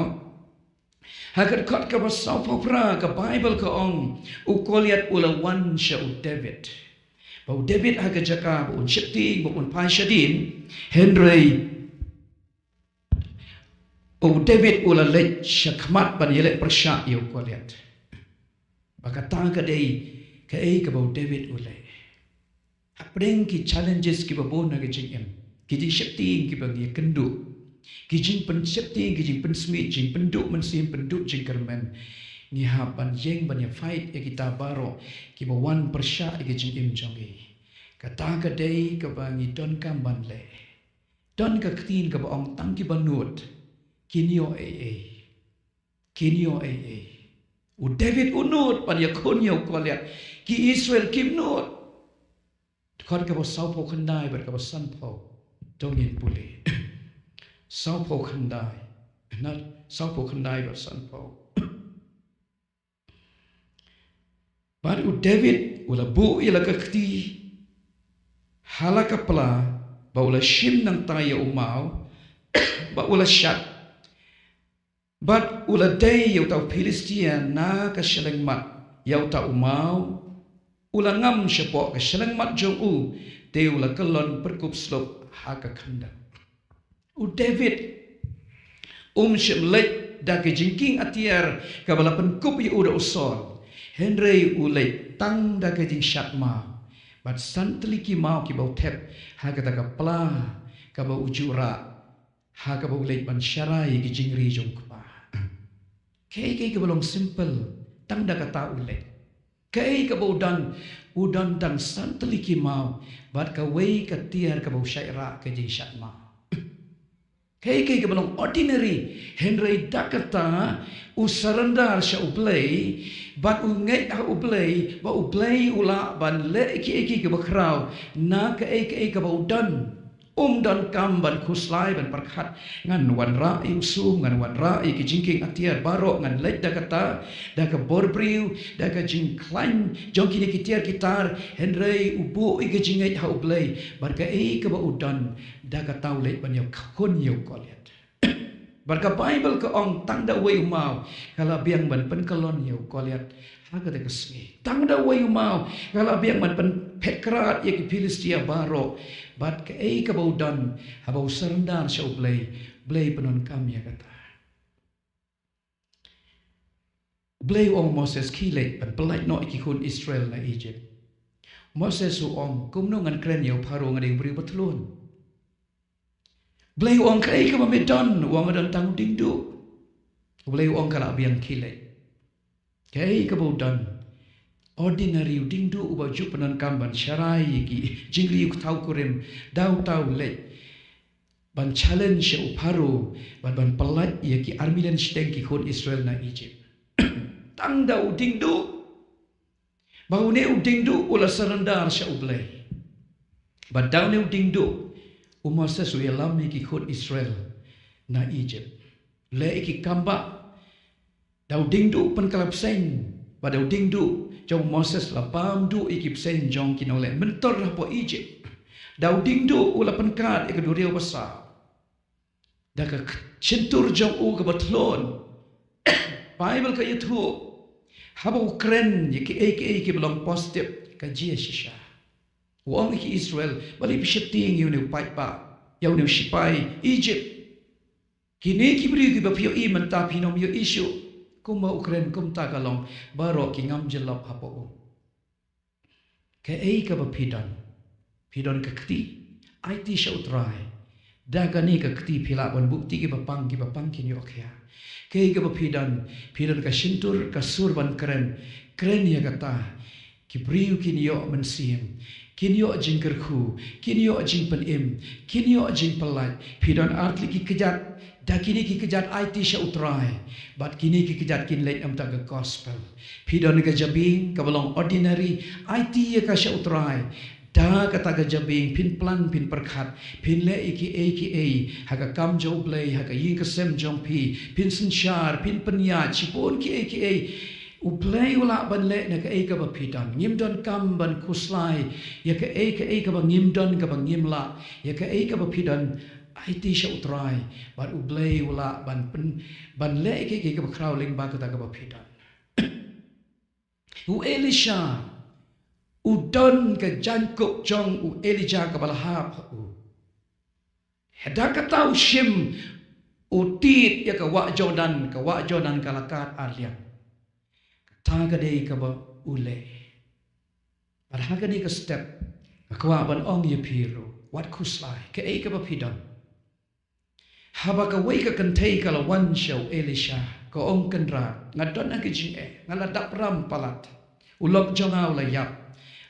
ha ka dkhot kaba sawphew phra ka Baibl ka ong, u Goliath u la wan sha u David. Ba u David ha ka jaka ba un sheptieng, ba un phai shadien, hynrei u David u la leit shakhmat ban ïaleh pyrshah ïa u Goliath. Ba kata ka dei kaei kaba u David u leh. Hapdeng ki challenges kiba bun ha ka jingim, ki jingsheptieng kiba ngi kynduh, ki jingpynsheptieng, ki jingpynsmit, jingpynduh mynsiem, pynduh jingkyrmen, ngi hap ban ïeng ban ïa fight ïa kita baroh kiba wan pyrshah ïa ka jingim jong ngi. Kata ka dei kaba ngi donkam ban leh. Don ka ktien kaba ong tang kiba nud kin ïoh ei ei. Kin ïoh ei ei. U David u nud ban ïakhun ïa u Goliath. Ki Israel kim nud. Dkhot kaba sawphew khyndai bad kaba sanphew. To ngin pule. Sawphew khyndai. Na, sawphew khyndai bad sanphew. Bad u David u la buh ïa la ka kti ha la ka pla, bad u la shim nangta ïa u maw, bad u la shad. Bad u la dei ïa uta u Philistia na ka shyllangmat ïa uta u maw, u la ngam shapoh ka shyllangmat jong u, te u la kyllon pyrkup slop ha ka khyndew. U David um shym leit da ka jingkieng atiar kaba la pynkup ïa u da u Saul, hynrei u leit tang da ka jingshad maw. Bad san tylli ki maw kiba u thep ha kata ka pla kaba u ju rah, ha kaba u leit ban sharai ïa ki jingri jong u kpa. Kaei kaei kaba long simple, tang da kata u leit. Kaei kaba u don, u don tang san tylli ki maw, bad kawei ka tiar kaba u shait rah ka jingshad maw. Kaei kaei kaba long ordinary, hynrei da kata u surrender sha U Blei, bad u ngeit ha U Blei, ba U Blei u lah ban leh kiei kiei kiba khraw, na kaei kaei kaba u don. Um donkam ban khuslai ban pyrkhat, ngan wanrah ïa u sum, ngan wanrah ïa ki jingkieng atiar baroh, ngan leit da kata, da ka bor briew, da ka jingkhlaiñ jong kine ki tiar ki tar, hynrei u buh ïa ka jingngeit ha U Blei, bad kaei kaba u don, da kata u leit ban ïakhun ïa u Goliath. Bad ka Baibl ka ong tang da uwei u maw ka la biang ban pynkyllon ïa u Goliath ha kata ka sngi. Tang da uwei u maw ka la biang ban pynphet krad ïa ki Philistia baroh. Bad kaei kaba u don, haba u surrender sha U Blei, Blei pyndonkam ïa kata. Blei u ong Moses, khie leit ban pyllait noh ïa ki khun Israel na Egypt. Moses u ong, kumno ngan kren ïa u Pharaoh, nga dei u briew ba thlun. Blei u ong, kaei kaba me don? U ong, nga don tang u diengduh. Blei u ong, ka la biang, khie leit. Kaei kaba u don? Ordinary u diengduh uba ju pyndonkam ban sharai ïa ki jingri u kthaw kurim, da uta u leit ban challenge ïa u Pharaoh, ban, ban pyllait ïa ki ar million shiteng ki khun Israel na Egypt. Tang da u diengduh. Ba une u diengduh u la surrender sha U Blei. Bad da une u diengduh u Moses u ïalam ïa ki khun Israel na Egypt. Leh ïa ki kam bah. Da u diengduh pynkylla bseiñ. Bad da u diengduh jong u Moses la bam duh ïa ki bseiñ jong ki nongleh myntor hapoh Egypt. Da u diengduh u la pynkhat ïa ka duriaw basa da ka k-, shyntur jong u kaba thlun. Baibl ka ïathuh, haba u kren ïa kiei kiei kiba long positive, ka jia shisha. U ong ïa ki Israel, balei phi sheptieng ïa une u paidbah, ïa une u shipai Egypt? Kine ki briew kiba phi ïohi mynta phin ym ïohi shuh. Kumba u kren kumta ka long, baroh ki ngam jyllop hapoh u. Kaei kaba phi don? Phi don ka kti? Aiti sha U Trai. Da kane ka kti phi lah ban buh ïa kiba pang, kiba pang kin ïoh khia. Kaei kaba phi don? Phi don ka shyntur, ka sur ban kren. Kren ïa kata. Ki briew kin ïoh mynsiem, kin ïoh jingkyrkhu, kin ïoh jingpynim, kin ïoh jingpyllait. Phi don ar tylli ki kjat, da kine ki kjat aiti sha U Trai. Bad kine ki kjat kin leit namar ka gospel. Phi don ka jabieng kaba long ordinary, aiti ïa ka sha U Trai. Da kata ka jabieng phin plan, phin pyrkhat, phin leh ïa kiei kiei ha ka kam jong U Blei, ha ka ïing ka sem jong phi, phin synshar, phin pynïaid shibun kiei kiei. U Blei u lah ban leh na kaei kaba phi don. Ngim donkam ban khuslai ïa kaei kaei kaba ngim don, kaba ngim lah. Ïa kaei kaba phi don, aiti sha U Trai. Bad U Blei u lah ban pyn, ban leh ïa kaei kaei kaba khraw lyngba kata kaba phi don. U Elisha u don ka jaiñkup jong u Elijah kaba la hap ha u. Da kata u shim, u tied ïa ka wah Jordan, ka wah Jordan ka la kad ar liang. Ka Ta ka dei kaba u leh. Bad ha kane ka step, nga kwah ban ong ïa phi ruh, wat khuslai, kaei kaba phi don. Haba kawei ka kynthei ka la wan sha u Elisha, ka ong, Kynrad, nga don ha ka jingeh, nga la dap ram palat. U lok jong nga u la ïap,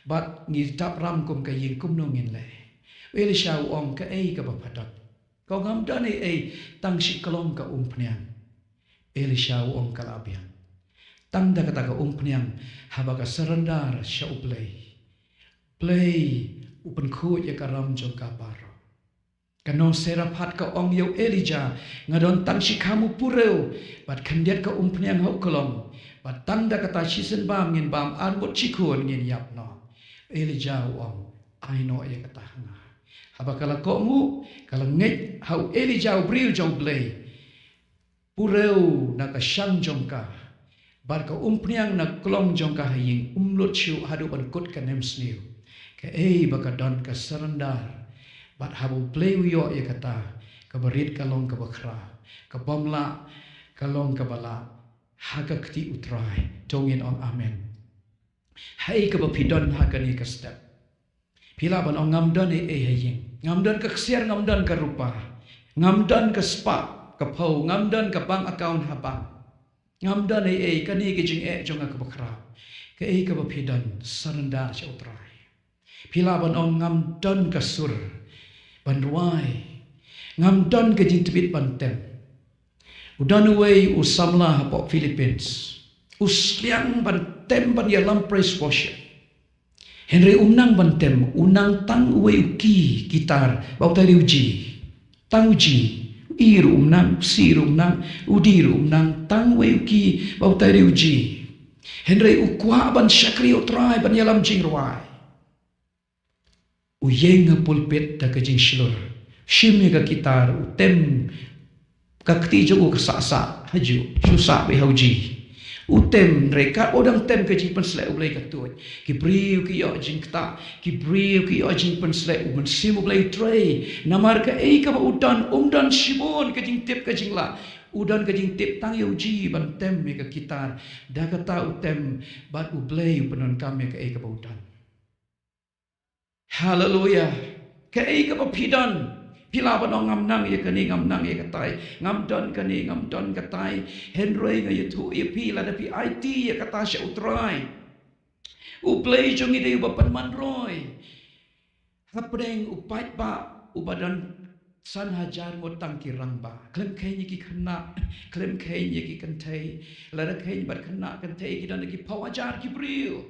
bad ngi dap ram kum ka ïing, kumno ngin leh? U Elisha u ong, kaei kaba pha don? Ka ong, ngam don ei ei, tang shi klong ka umphniang. Elisha u ong, ka la biang. Tang da kata ka umphniang, haba ka surrender sha u Blei, Blei u pynkhuid ïa ka ram jong ka baroh. Ka nong Sarephat ka ong ïa u Elijah, nga don tang shi khamu purew, bad khyndiat ka umphniang ha u klong, bad tang da kata shisien bam ngin bam, ar ngut shi khun ngin ïap noh. Elijah u ong, ai noh ïa kata ha nga. Haba ka la kohnguh, ka la ngeit ha u Elijah u briew jong u Blei. Purew na ka shang jong ka, bad ka umphniang na klong jong ka ha ïing um lut shuh haduh ban kut ka nemsniew. Kaei ba ka don ka surrender. Bad haba u Blei u ïoh ïa kata, kaba rit ka long kaba khraw, ka bym lah ka long kaba lah. Ha ka kti u Trai, to ngin ong amen. Haei kaba phi don ha kane ka step? Phi lah ban ong, ngam don ei ei ha ïing. Ngam don ka ksiar, ngam don ka rupa. Ngam don ka spah ka phew, ngam don ka bank account ha bank. Ngam don ei ei, kane ka jingeh jong nga kaba khraw. Kaei kaba phi don, surrender sha u Trai. Phi lah ban ong, ngam don ka sur ban rwai. Ngam don ka jingtbit ban tem. U don uwei u samla hapoh Philippines. U sliang ban tem ban ïalam praise worship. Hynrei um nang ban tem, u nang tang uwei u key, kitar, ba u tai riewji. Tang u G. U E ruh um nang, u C ruh um nang, u D ruh um nang, tang uwei u key, ba u tai riewji. Hynrei u kwah ban shakri u Trai ban ïalam jingrwai. U ïeng ha pulpit da ka jingshlur. Shim ïa ka kitar, u tem ka kti jong u ka sah sah, ha ju, shu sah beit ha u G. U tem, hynrei katba u dang tem ka jingpynshlur u Blei ka tuid. Ki briew ki ïoh jingktah, ki briew ki ïoh jingpynshlur, u mynsiem u Blei u trei. Namar kaei kaba u don, um don shibun ka jingtip ka jinglah. U don ka jingtip tang ïa u G ban tem ïa ka kitar. Da kata u tem, bad u Blei u pyndonkam ïa kaei kaba u don. Haleluya. Kaei kaba phi don? Phi lah ban ong ngam nang ïa kane, ngam nang ïa katai, ngam don kane, ngam don katai. Hynrei nga ïathuh ïa phi, lada phi aiti ïa kata sha u Trai, u Blei jong ngi dei uba pynman roi. Hapdeng u paidbah uba don san hajar ngut tang ki rangbah. Khlem kheiñ ïa ki khynnah, khlem kheiñ ïa ki kynthei. Lada kheiñ bad khynnah kynthei ki don da ki phew hajar ki briew.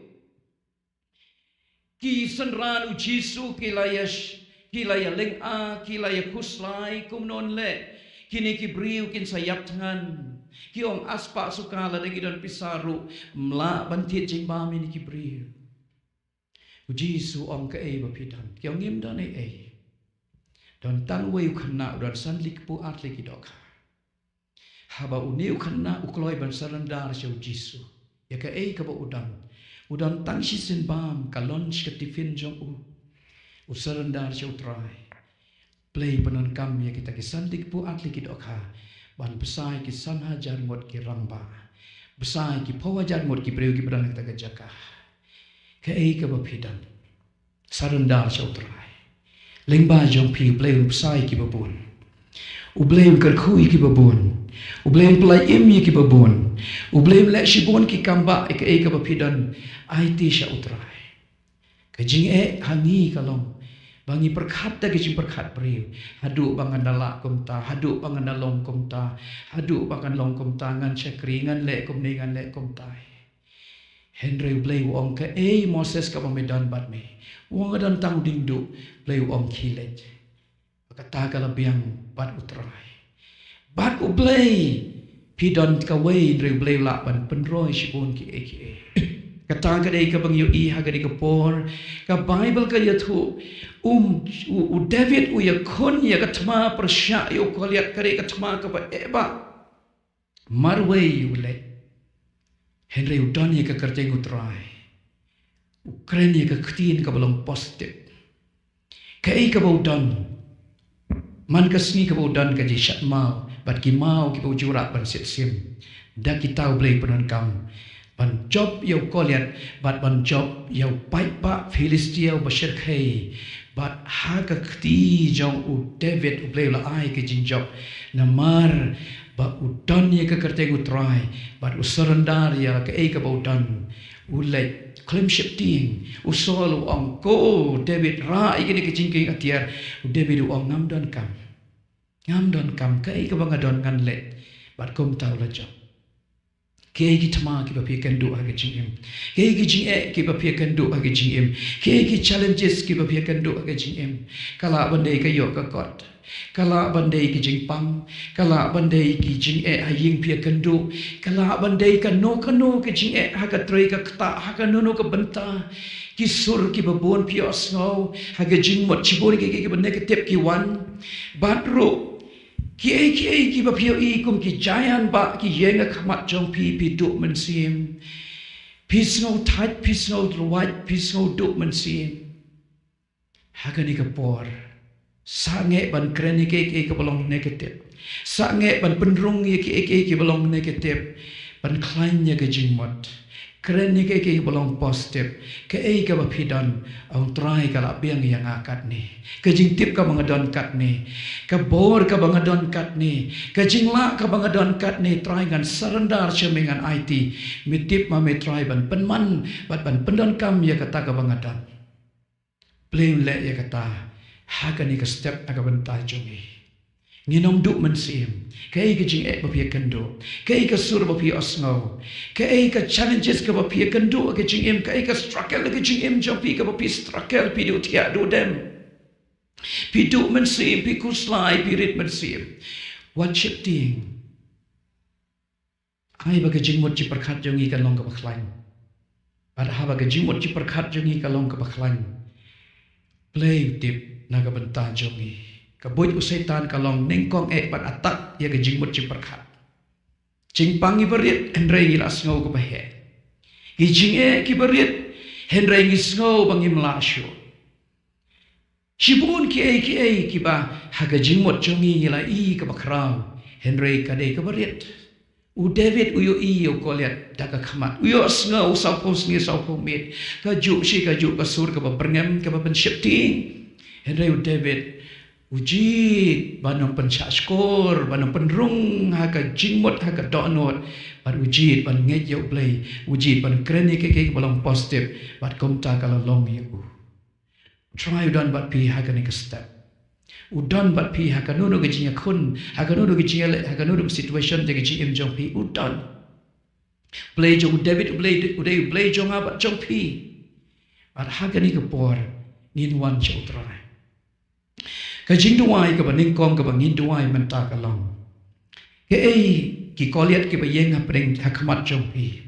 Ki synran u Jisu ki la ïa sh-, ki la ïa lynga, ki la ïa khuslai, kumno leh. Kine ki briew kin sa ïap thngan. Ki ong, a spah suka, lada ngi don pisa ruh, ym lah ban thied jingbam ïa kine ki briew. U Jisu u ong, kaei ba phi don? Ki ong, ngim don ei ei. Don tang uwei u khynnah, u don san tylli ki kpu, ar tylli ki dohkha. Haba une u khynnah u kloi ban surrender sha u Jisu ïa kaei kaba u don, u don tang shisien bam, ka lunch, ka tiffin jong u. U surrender sha u Trai. Blei pyndonkam ïa kita ki san tylli ki kpu, ar tylli ki dohkha ban bsa ïa ki san hajar ngut ki rangbah, bsa ïa ki phew hajar ngut ki briew kiba don ha kata ka jaka. Kaei kaba phi don? Surrender sha u Trai. Lyngba jong phi u Blei un bsa ïa kiba bun. U Blei un kyrkhu ïa kiba bun. U Blei un pyllait im ïa kiba bun. U Blei un leh shibun ki kambah ïa kaei kaba phi don. Aiti sha u Trai. Ka jingeh ha ngi ka long ba ngi pyrkhat da ka jingpyrkhat briew. Haduh ba ngan da lah kumta, haduh ba ngan da long kumta, haduh ba ngan long kumta, ngan shakri, ngan leh kumne, ngan leh kumtai. Hynrei u Blei u ong, kaei Moses kaba me don bad me? U ong, nga don tang u diengduh. Blei u ong, khie leit. Kata ka la biang bad u Trai. Bad u Blei, phi don kawei, hynrei u Blei u lah ban pynroi shibun kiei kiei. Kata ka dei kaba ngi ïohi ha kane ka por. Ka Baibl ka ïathuh, um, u, u David u ïakhun ïa ka thma pyrshah ïa u Goliath, ka dei ka thma kaba eh bah. Marwei u leit. Hynrei u don ïa ka kyrteng u Trai. U kren ïa ka ktien kaba long positive. Kaei kaba u don? Man ka sngi kaba u don ka jingshad maw, bad ki maw kiba u ju rah ban siat sim. Da kita u Blei pyndonkam. ban jop ïa u Goliath, bad ban jop ïa u paidbah Philistia uba shyrkhei. Bad ha ka kti jong u David, U Blei u la ai ka jingjop, namar ba u don ïa ka kyrteng U Trai, bad u surrender ïa kaei kaba u don. U leit khlem sheptieng, u Saul u ong, "Ko David, rah ïa kane ka jingkieng atiar." U David u ong, "Ngam donkam. Ngam donkam, kaei kaba nga don ngan leh." Bad kumta u la jop. Kiei ki thma kiba phi ïakynduh ha ka jingim? Kiei ki jingeh kiba phi ïakynduh ha ka jingim? Kiei ki challenges kiba phi ïakynduh ha ka jingim? Ka lah ban dei ka ïoh ka kot. Ka lah ban dei ki jingpang. Ka lah ban dei ki jingeh ha ïing phi ïakynduh. Ka lah ban dei kano kano ki jingeh ha ka trei ka ktah, ha kano kano ka bynta. Ki sur kiba bun phi ïohsngew, ha ka jingmut shibun ki, ki, kiba negative ki wan. Bad ruh kiei kiei kiba phi ïohi kum ki giant ba ki ïeng ha khmat jong phi, phi duh mynsiem. Phi sngew thait, phi sngew lwait, phi sngew duh mynsiem. Ha kane ka por, sangeh ban kren ïa kiei kiei kiba long negative. Sangeh ban pynrung ïa kiei kiei kiba long negative. Ban khlaiñ ïa ka jingmut. Kren ïa kiei kiei kiba long positive. Kaei kaba phi don, ong Trai, ka la biang ïa nga katne. Ka jingtip kaba nga don katne. Ka bor kaba nga don katne. Ka jinglah kaba nga don katne, Trai, ngan surrender sha me, ngan aiti. Me tip ma me Trai ban pynman bad ban pyndonkam ïa kata kaba nga don. Blei un leh ïa kata ha kane ka step na ka bynta jong ngi. Ngin ym duh mynsiem. Kaei ka jingeh ba phi ïakynduh? Kaei ka sur ba phi ïohsngew? Kaei ka challenges kaba phi ïakynduh ha ka jingim? Kaei ka struggle ha ka jingim jong phi kaba phi struggle, phi duh thiah duh dem? Phi duh mynsiem, phi khuslai, phi rit mynsiem. Wat sheptieng. Ai ba ka jingmut jingpyrkhat jong ngi kan long kaba khlaiñ. Bad haba ka jingmut jingpyrkhat jong ngi ka long kaba khlaiñ, Blei u tip na ka bynta jong ngi. Ka buit u Soitan ka long nyngkong eh ban attack ïa ka jingmut jingpyrkhat. Jingpang ngi barit, hynrei ngi la sngew kaba heh. Ki jingeh kiba rit, hynrei ngi sngew ba ngim lah shuh. Shibun kiei kiei kiba ha ka jingmut jong ngi ngi la i kaba khraw, hynrei ka dei kaba rit. U David u ïohi ïa u Goliath da ka khmat. U ïohsngew sawphew sngi sawphew miet. Kajuh shi kajuh ka sur kaba byrngem, kaba pynsheptieng. Hynrei u David u jied ban ym pynshah shkor, ban ym pynrung ha ka jingmut, ha ka dohnud. Bad u jied ban ngeit ïa u Blei, u jied ban kren ïa kiei kiei kiba long positive. Bad kumta ka la long ïa u. Trai u don bad phi ha kane ka step. U don bad phi ha kano kano ka jingïakhun, ha kano kano ka jingïaleh, ha kano kano ka situation jong ka jingim jong phi, u don. Blei jong u David, u Blei, u dei u Blei jong nga bad jong phi. Bad ha kane ka por ngin wan sha u Trai. Ka jingduwai kaba nyngkong kaba ngin duwai mynta ka long, kaei ki Goliath kiba ïeng hapdeng ha khmat jong phi,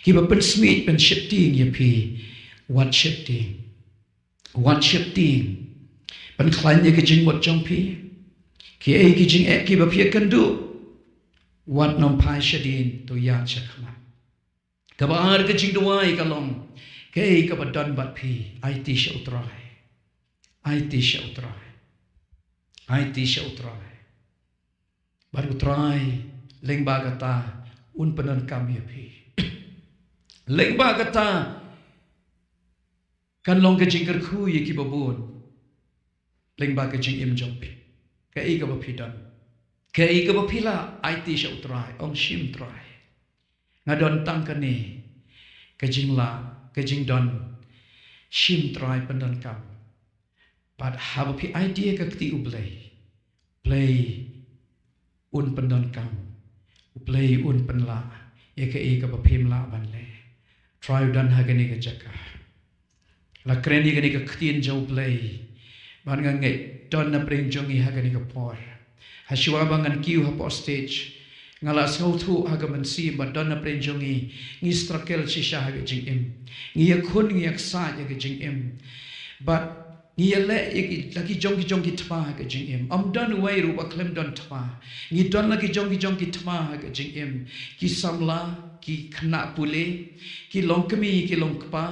kiba pynsmit pynsheptieng ïa phi, wat sheptieng. Wat sheptieng. Pynkhlaiñ ïa ka jingmut jong phi. Kiei ki jingeh kiba phi ïakynduh, wat nym phai shadien, to ïaid sha khmat. Kaba ar ka jingduwai ka long, kaei kaba don bad phi, aiti sha u Trai. Aiti sha u Trai. Aiti sha u Trai. Bad u Trai lyngba kata un pyndonkam ïa phi. Lyngba kata kan long ka jingkyrkhu ïa kiba bun lyngba ka jingim jong phi. Kaei kaba phi don, kaei kaba phi lah, aiti sha u Trai, ong, shim Trai, nga don tang kane ka jinglah, ka jingdon, shim Trai, pyndonkam. Bad haba phi aiti ha ka kti u Blei, Blei un pyndonkam, u Blei un pynlah ïa kaei kaba phim lah ban leh. Trai u don ha kane ka jaka. La kren ïa kane ka ktien jong u Blei. Bad nga ngeit don napdeng jong ngi ha kane ka por. Hashwa ba ngan kiew hapoh stage, nga la sngewthuh ha ka mynsiem ba don napdeng jong ngi, ngi struggle shisha ha ka jingim. Ngi ïakhun, ngi ïaksaid ha ka jingim. Bad ngi ïaleh ïa ki, la ki jong ki jong ki thma ha ka jingim. Ym don uwei ruh ba khlem don thma. Ngi don la ki jong ki jong ki thma ha ka jingim. Ki samla, ki khynnah pule, ki longkmie, ki longkpa.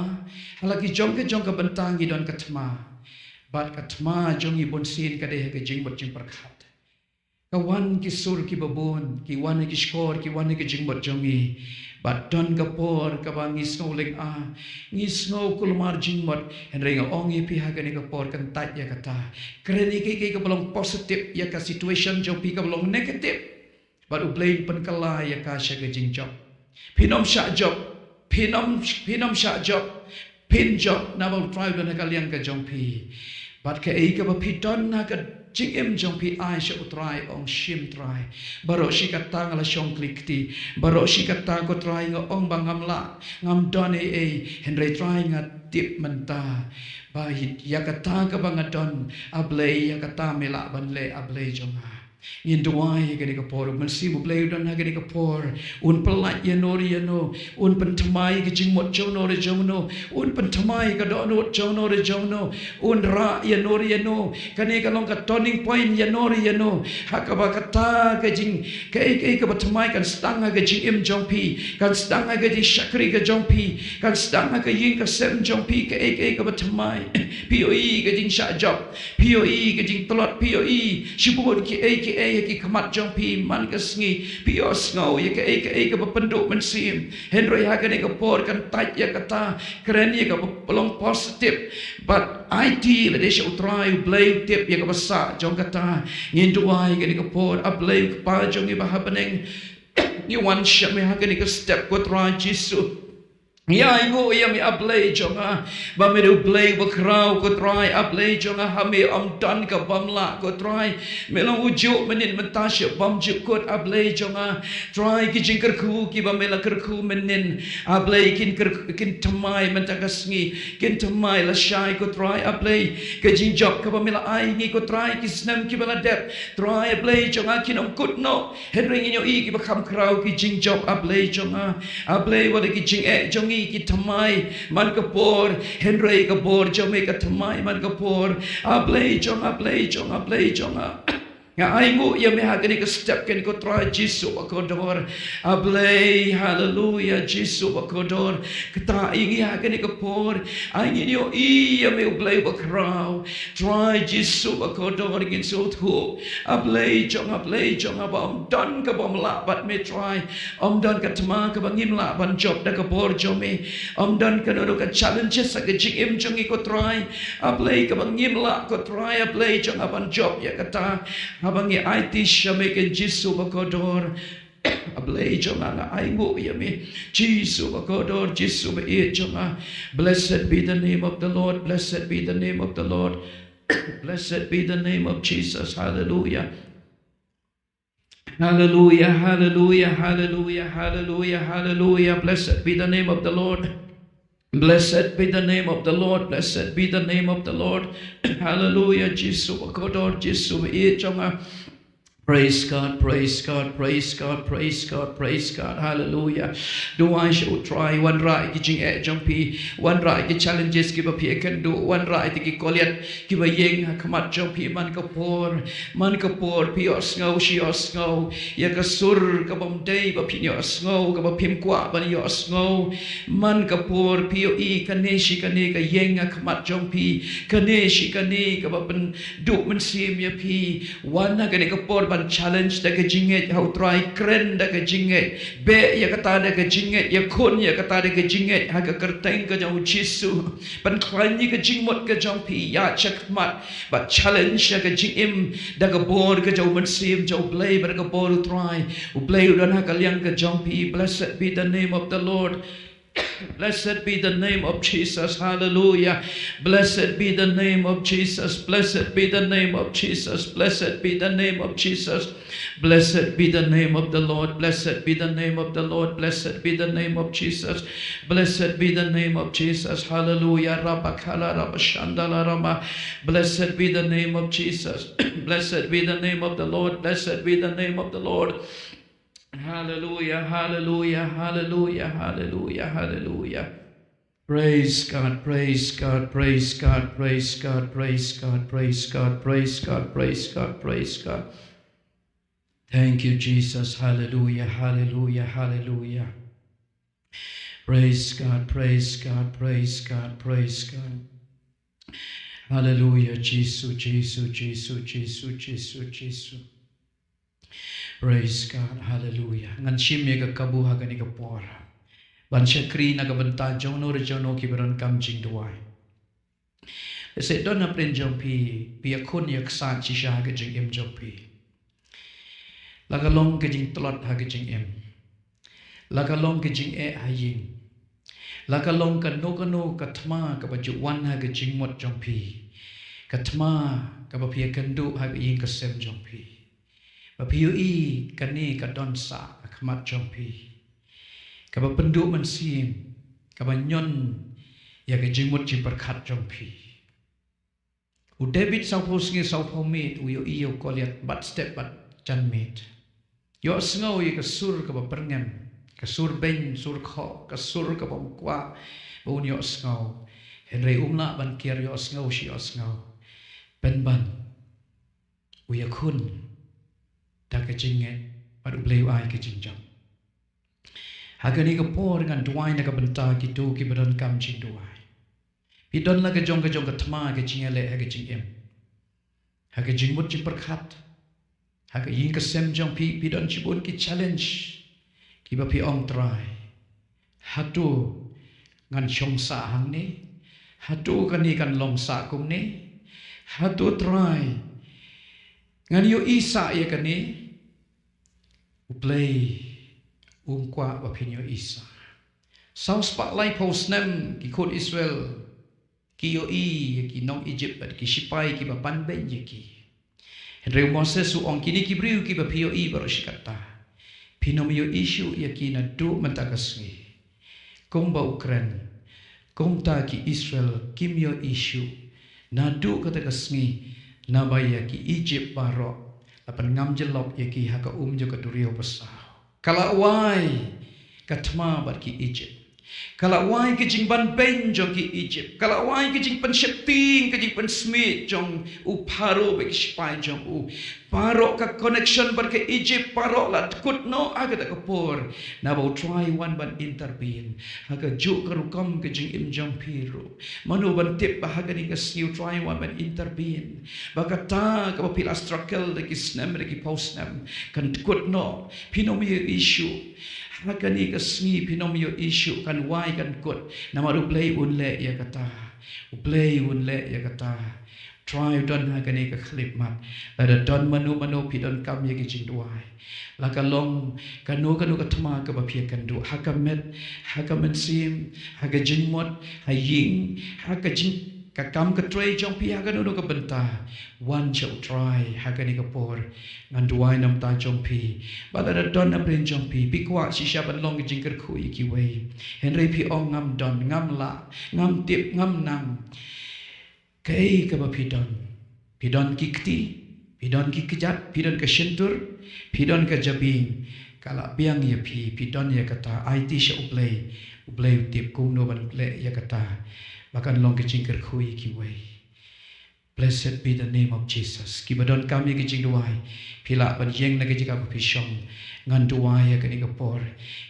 Ha la ki jong ki jong ka bynta ngi don ka thma. Bad ka thma jong ngi bunsien ka dei ha ka jingmut jingpyrkhat. ka wan ki sur kiba bun, ki wan ha ki shkor, ki wan ha ki jingmut jong ngi. Bad don ka por kaba ngi sngew lynga, ngi sngew kulmar jingmut, hynrei nga ong ïa phi ha kane ka por kyntait ïa kata. Kren ïa kiei kiei kaba long positive ïa ka situation jong phi kaba long negative. Bad U Blei un pynkylla ïa ka sha ka jingjop. Phin ym shah jop, phin ym, phin ym shah jop, phin jop namar U Trai u don ha ka liang ka jong phi. Bad kaei kaba phi don ha ka jingim jong phi ai sha U Trai, ong shim Trai. Baroh shi katta nga la shong kli kti. Baroh shi katta ko Trai nga ong ba ngam lah, ngam don ei ei, hynrei Trai nga tip mynta ba ïa kata kaba nga don, A Blei, ïa kata me lah ban leh, A Blei jong nga. Ngin duwai ha kane ka por, U Mynsiem U Blei u don ha kane ka por. Un pyllait ïano re ïano, un pynthymmai ka jingmut jong no re jong no, un pynthymmai ka dohnud jong no re jong no, un rah ïano re ïano. Kane ka long ka turning point ïano re ïano, ha kaba kata ka jing, kaei kaei kaba thymmai kan sdang ha ka jingim jong phi, kan sdang ha ka jingshakri ka jong phi, kan sdang ha ka ïing ka sem jong phi, kaei kaei kaba thymmai. Phi ïohi ka jingshah jop, phi ïohi ka jingtlot, phi ïohi shibun kiei kiei ha ki khmat jong phi man ka sngi. Phi ïohsngew ïa kaei kaei kaba pynduh mynsiem. Hynrei ha kane ka por kyntait ïa kata, kren ïa kaba long positive. Bad aiti lade sha U Trai, U Blei u tip ïa kaba sah jong kata. Ngin duwai ha kane ka por, A Blei U Kpa jong ngi ba ha bneng. Ngi wan sha me ha kane ka step, ko Trai Jisu. Ngi ainguh ïa me, A Blei jong nga, ba me dei U Blei uba khraw, ko Trai, A Blei jong nga. Ha me ym don ka bym lah, ko Trai. Me long ujuh mynnin mynta sha bymjukut, A Blei jong nga. Trai, ki jingkyrkhu kiba me la kyrkhu mynnin, A Blei, kin kyr-, kin thymmai mynta ka sngi, kin thymmai lashai, ko Trai, A Blei. Ka jingjop kaba me la ai ngi, ko Trai, ki snem kiba la dep, Trai, A Blei jong nga, kin ym kut noh. Hynrei ngi ïohi kiba kham khraw ki jingjop, A Blei jong nga. A Blei, wat la ki jingeh jong ngi ki thymmai man ka por, hynrei ka bor jong me ka thymmai man ka por. A Blei jong nga, Blei jong nga, Blei jong nga. Nga ainguh ïa me ha kane ka step, kane ko Trai Jisu bakordor. A Blei, haleluya, Jisu bakordor. Kata ïa ngi ha kane ka por, ai ngin ïohi ïa me, U Blei uba khraw. Trai Jisu bakordor, ngin sngewthuh, A Blei jong nga, Blei jong nga, ba ym don ka bym lah bad me, Trai. Ym don ka thma kaba ngim lah ban jop da ka bor jong me. Ym don kano kano ka challenges ha ka jingim jong ngi, ko Trai, A Blei, kaba ngim lah, ko Trai, A Blei jong nga, ban jop ïa kata. Haba ngi aiti sha me, ko Jisu bakordor. A Blei jong nga, nga ainguh ïa me, Jisu bakordor, Jisu ba-ïeit jong nga. Blessed be the name of the Lord. Blessed be the name of the Lord. Blessed be the name of Jesus. Hallelujah. Hallelujah, hallelujah, hallelujah, hallelujah, hallelujah. Blessed be the name of the Lord. Blessed be the name of the Lord. Blessed be the name of the Lord. Hallelujah. Jisu bakordor, Jisu ba-ïeit jong nga. Praise God, praise God, praise God, praise God, praise God. Hallelujah. Duwai sha U Trai, wanrah ïa ki jingeh jong phi, wanrah ïa ki challenges kiba phi ïakynduh, wanrah ïa ki kjolliat kiba ïeng ha khmat jong phi man ka por. Man ka por phi ïohsngew shi ïohsngew ïa ka sur kaba ym dei ba phin ïohsngew, kaba phim kwah ban ïohsngew. Man ka por phi ïohi kane shi kane ka ïeng ha khmat jong phi, kane shi kane kaba pynduh mynsiem ïa phi. Wan ha kane ka por ban challenge da ka jingngeit ha U Trai, kren da ka jingngeit, beh ïa kata da ka jingngeit, ïakhun ïa kata da ka jingngeit ha ka kyrteng ka jong U Jisu. Pynkhlaiñ ïa ka jingmut ka jong phi, ïaid shakhmat bad challenge ïa ka jingim da ka bor ka jong U Mynsiem jong U Blei bad da ka bor U Trai. U Blei u don ha ka liang ka jong phi. Blessed be the name of the Lord. Blessed be the name of Jesus. Hallelujah. Blessed be the name of Jesus. Blessed be the name of Jesus. Blessed be the name of Jesus. Blessed be the name of the Lord. Blessed be the name of the Lord. Blessed be the name of Jesus. Blessed be the name of Jesus. Hallelujah. Rabakala rabashandala rama. Blessed be the name of Jesus. Blessed be the name of the Lord. Blessed be the name of the Lord. Hallelujah, hallelujah, hallelujah, hallelujah, hallelujah. Praise God, praise God, praise God, praise God, praise God, praise God, praise God, praise God, praise God. Thank you, Jesus. Hallelujah, hallelujah, hallelujah. Praise God, praise God, praise God, praise God. Hallelujah, Jisu, Jisu, Jisu, Jisu, Jisu, Jisu. Praise God. Hallelujah. Ngan shim ïa ka kabu ha kane ka por ban shakri na ka bynta jong no re jong no kiba donkam jingduwai. Lehse don hapdeng jong phi, phi ïakhun ïaksaid shisha ha ka jingim jong phi. La ka long ka jingtlot ha ka jingim. La ka long ka jingeh ha ïing. La ka long kano kano ka thma kaba ju wan ha ka jingmut jong phi. Ka thma kaba phi ïakynduh ha ka ïing ka sem jong phi. Ba phi ïohi kane ka don sah ha khmat jong phi. Kaba pynduh mynsiem, kaba ñion ïa ka jingmut jingpyrkhat jong phi. U David sawphew sngi sawphew miet u ïohi ïa u Goliath bad step bad janmiet. Ïohsngew ïa ka sur kaba pyrngem, ka sur beiñ, sur khoh, ka sur kaba um kwah ba un ïohsngew. Hynrei um lah ban kiar ïohsngew shi ïohsngew. Pynban u ïakhun da ka jingngeit bad U Blei u ai ka jingjop. Ha kane ka por ngan duwai na ka bynta kito kiba donkam jingduwai. Phi don la ka jong ka jong ka thma ka jingïaleh ha ka jingim. Ha ka jingmut jingpyrkhat. Ha ka ïing ka sem jong phi, phi don shibun ki challenge kiba phi ong Trai. Hato ngan shong sah hangne? Hato kane kan long sah kumne? Hato Trai ngan ïohi sah ïa kane? U Blei um kwah ba phin ïohi sah. Saw spah laiphew snem ki khun Israel ki ïohi ïa ki nong Ijipt bad ki sipai kiba pan beiñ ïa ki. Hynrei u Moses u ong, kine ki briew kiba phi ïohi baroh shi katta, phin ym ïohi shuh ïa ki naduh mynta ka sngi. Kumba u kren, kumta ki Israel kim ïohi shuh naduh kata ka sngi, naba ïa ki Ijipt baroh la pynngam jyllop ïa ki ha ka um jong ka duriaw basaw. Ka la wai ka thma bad ki Ijipt. Ka la wai ka jingban beiñ jong ki Ijipt. Ka la wai ka jingpynsheptieng, ka jingpynsmiej jong u Pharaoh bad ki sipai jong u. Baroh ka connection bad ka Ijipt baroh la kut noh ha kata ka por. Naba u Trai u wan ban intervene ha kajuh ka rukom ka jingim jong phi ruh. Mano ban tip ba ha kane ka sngi u Trai u wan ban intervene? Ba kata kaba phi la struggle da ki snem da ki phew snem kan kut noh. Phin ym ïohi shuh. Ha kane ka sngi phin ym ïohi shuh, kan wai kan kut. Namar U Blei un leh ïa kata. U Blei un leh ïa kata. Trai u don ha kane ka khyllipmat. Lada don mano mano phi donkam ïa ki jingduwai, la ka long kano kano ka thma kaba phi ïakynduh, ha ka met, ha ka mynsiem, ha ka jingmut, ha ïing, ha ka jing, ka kam ka trei jong phi, ha kano kano ka bynta, wan sha u Trai ha kane ka por. Ngan duwai na ka bynta jong phi. Bad lada don hapdeng jong phi, phi kwah shisha ban long ka jingkyrkhu ïa kiwei, hynrei phi ong, ngam don, ngam lah, ngam tip, ngam nang. Kaei kaba phi don? Phi don ki kti, phi don ki kjat, phi don ka shyntur, phi don ka jabieng. Ka la biang ïa phi, phi don ïa kata, aiti sha U Blei. U Blei u tip kumno ban leh ïa kata ba kan long ka jingkyrkhu ïa kiwei. Blessed be the name of Jesus. Kiba donkam ïa ki jingduwai, phi lah ban ïeng na ka jaka ba phi shong. Ngan duwai ha kane ka por.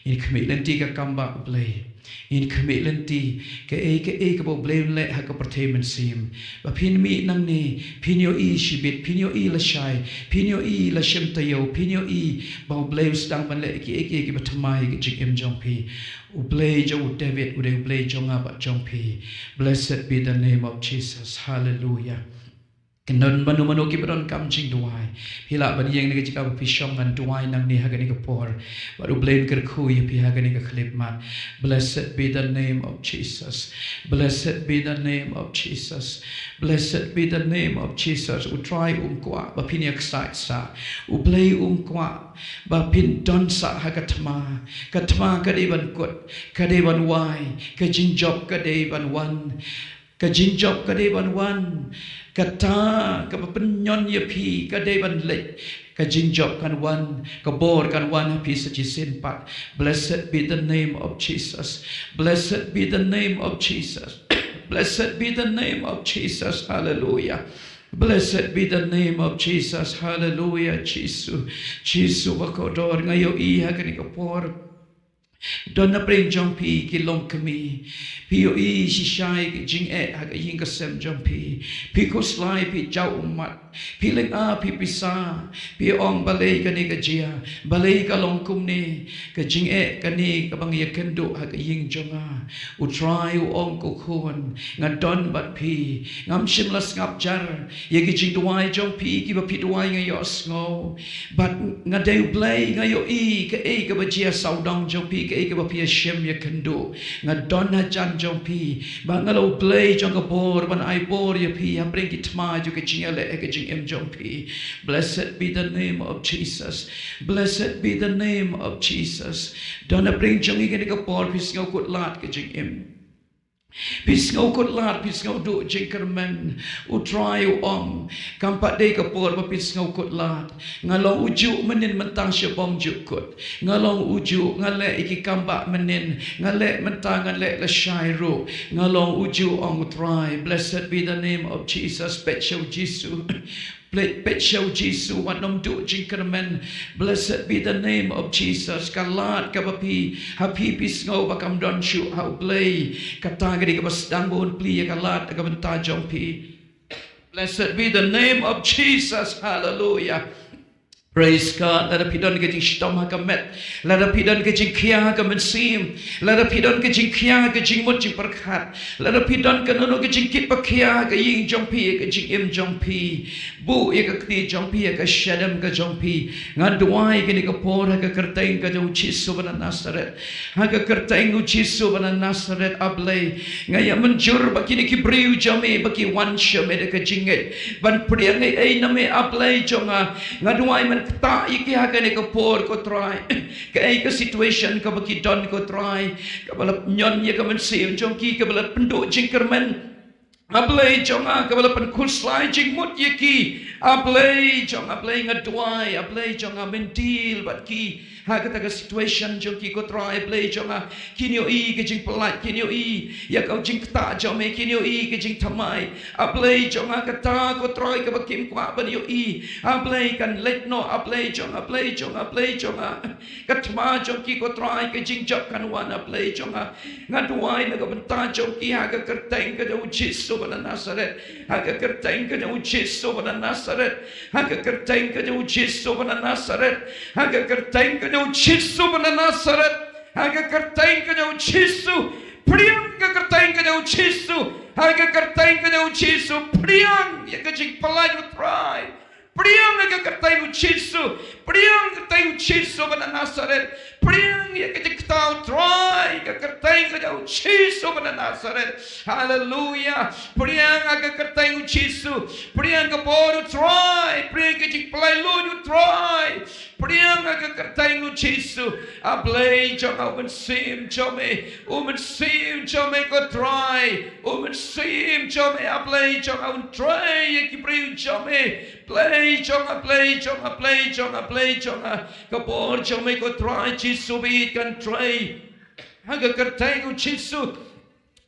Ngin khmih lynti ka kam ba U Blei. Ngin khmih lynti kaei kaei kaba U Blei un leh ha ka pyrthei mynsiem. Ba phin mih nangne, phin ïohi shibit, phin ïohi lashai, phin ïohi la shim taïew, phin ïohi ba U Blei u sdang ban leh kiei kiei kiba thymmai ha ka jingim jong phi. U Blei jong u David u dei U Blei jong nga bad jong phi. Blessed be the name of Jesus. Hallelujah. Kin don mano mano kiba donkam jingduwai, phi lah ban ïeng na ka jaka ba phi shong, ngan duwai nangne ha kane ka por. Bad U Blei un kyrkhu ïa phi ha kane ka khyllipmat. Blessed be the name of Jesus. Blessed be the name of Jesus. Blessed be the name of Jesus. U Trai um kwah ba phin ïaksaid sah. U Blei um kwah ba phin don sah ha ka thma. Ka thma ka dei ban kut, ka dei ban wai, ka jingjop ka dei ban wan. Ka jingjop ka dei ban wan. Kata kaba pynñion ïa phi ka dei ban leit. Ka jingjop kan wan, ka bor kan wan ha phi sa shisien pat. Blessed be the name of Jesus. Blessed be the name of Jesus. Blessed be the name of Jesus. Hallelujah. Blessed be the name of Jesus. Hallelujah. Jisu, Jisu ba kordor, nga ïohi ha kane ka por. Don na pdeng jong phi ki longkmie. Phi ïohi shisha ïa ka jingeh ha ka ïing ka sem jong phi. Phi khuslai, phi jaw ummat. Phi lynga, phi pisa. Phi ong balei kane ka jia. Balei ka long kumne. Ka jingeh kane kaba nga ïakynduh ha ka ïing jong nga. U Trai u ong, ko khun, nga don bad phi. Ngam shym la sngap jar ïa ki jingduwai jong phi, kiba phi duwai nga ïohsngew. Bad nga dei U Blei, nga ïohi kaei kaba jia sawdong jong phi, kaei kaba phi ïa shim ïakynduh. Nga don hajan jong phi. Bad nga long U Blei jong ka bor, ban ai bor ïa phi hapdeng ki thma jong ka jingïaleh ha ka jingim jong phi. Blessed be the name of Jesus. Blessed be the name of Jesus. Don hapdeng jong ngi kane ka por, phi sngewkhuslai ka jingim. Phi sngewkhuslai lad, phi sngewduh jingkyrmen. U Trai u ong, kam pat dei ka por ba phi sngewkhuslai lad. Nga long ujuh mynhynnin mynta sha bymjukut. Nga long ujuh, nga leh ïa ki kam ba mynhynnin, nga leh mynta, ngan leh lashai ruh. Nga long ujuh, ong U Trai. Blessed be the name of Jesus. Peit sha U Jisu. Peit, peit sha U Jisu, wat nym duh jingkyrmen. Blessed be the name of Jesus. Ka lad kaba phi, ha phi phi sngew ba kam don shuh, ha U Blei kata ka dei kaba sdang ban plie ïa ka lad ha ka bynta jong phi. Blessed be the name of Jesus. Hallelujah. Praise God. Lada phi don ka jingshitom ha ka met, lada phi don ka jingkhia ha ka mynsiem, lada phi don ka jingkhia ha ka jingmut jingpyrkhat, lada phi don kano kano ka jingkit ba khia ha ka ïing jong phi, ha ka jingim jong phi, buh ïa ka kti jong phi ha ka shadem ka jong phi. Nga duwai kane ka por ha ka kyrteng ka jong U Jisu ba na Nasareth. Ha ka kyrteng U Jisu ba na Nasareth, A Blei, nga ïa mynjur ba kine ki briew jong me ba ki wan sha me da ka jingngeit ban pdiang ei ei na me, A Blei jong nga. Nga duwai men ktah ïa ki ha kane ka por, ko Trai. Kaei ka situation kaba ki don, ko Trai, kaba la pynïon ïa ka mynsiem jong ki, kaba la pynduh jingkyrmen, A Blei jong nga, kaba la pynkhuslai jingmut ïa ki. A Blei jong nga, A Blei, nga duwai, A Blei jong nga, men deal bad ki ha kata ka situation jong ki, ko Trai, A Blei jong nga. Kin ïohi ka jingpyllait, kin ïohi ïa ka jingktah jong me, kin ïohi ka jingthymmai, A Blei jong nga. Kata, ko Trai, kaba kim kwah ban ïohi, A Blei, kan leit noh, A Blei jong nga, A Blei jong nga, A Blei jong nga. Ka thma jong ki, ko Trai, ka jingjop kan wan, A Blei jong nga. Nga duwai na ka bynta jong ki ha ka kyrteng ka jong U Jisu ba na Nasareth. Ha ka kyrteng ka jong U Jisu ba na Nasareth. Ha ka kyrteng ka jong U Jisu ba na Nasareth. Ha ka kyrteng ka jong U Jisu ba na Nasareth. Ha ka kyrteng ka jong U Jisu. Pdiang ka kyrteng ka jong U Jisu. Ha ka kyrteng ka jong U Jisu. Pdiang ïa ka jingpyllait, ko Trai. Pdiang ïa ka kyrteng U Jisu. Pdiang ka kyrteng U Jisu ba na Nasareth. Pdiang ïa ka jingktah, Trai, ka kyrteng ka jong U Jisu ba na Nasareth. Haleluya. Pdiang ïa ka kyrteng U Jisu. Pdiang ka bor, Trai. Pdiang ka jingpyllait luid, Trai. Pdiang ïa ka kyrteng U Jisu. A Blei jong nga, U Mynsiem jong me. U Mynsiem jong me, ko Trai. U Mynsiem jong me, A Blei jong nga, un trei ïa ki briew jong me. Blei jong nga, Blei jong nga, Blei jong nga, Blei jong nga. Ka bor jong me, ko Trai Jisu, bad kan trei ha ka kyrteng U Jisu.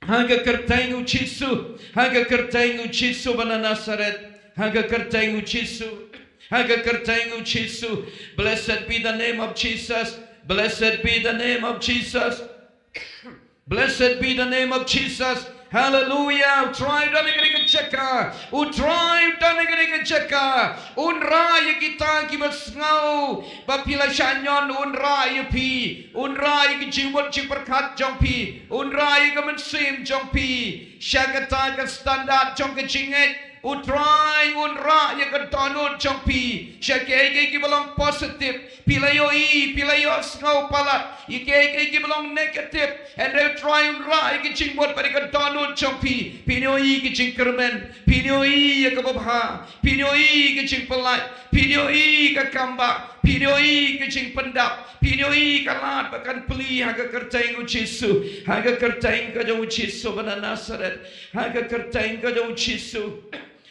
Ha ka kyrteng U Jisu. Ha ka kyrteng U Jisu ba na Nasareth. Ha ka kyrteng U Jisu. Ha ka kyrteng U Jisu. Blessed be the name of Jesus. Blessed be the name of Jesus. Blessed be the name of Jesus. Hallelujah. U Trai u don ha kane ka jaka. U Trai u don ha kane ka jaka. Un rah ïa kita kiba sngew ba phi la shah ñion, un rah ïa phi. Un rah ïa ka jingmut jingpyrkhat jong phi. Un rah ïa ka mynsiem jong phi sha kata ka standard jong ka jingngeit. U Trai un rah ïa ka dohnud jong phi sha kiei kiei kiba long positive. Phi la ïohi, phi la ïohsngew palat ïa kiei kiei kiba long negative. Hynrei u Trai un rah ïa ka jingmut bad ïa ka dohnud jong phi. Phin ïohi ka jingkyrmen, phin ïohi ïa ka babha, phin ïohi ka jingpyllait, phin ïohi ka kambah, phin ïohi ka jingpyndap, phin ïohi ka lad ba kan plie ha ka kyrteng U Jisu. Ha ka kyrteng ka jong U Jisu ba na Nasareth. Ha ka kyrteng ka jong U Jisu.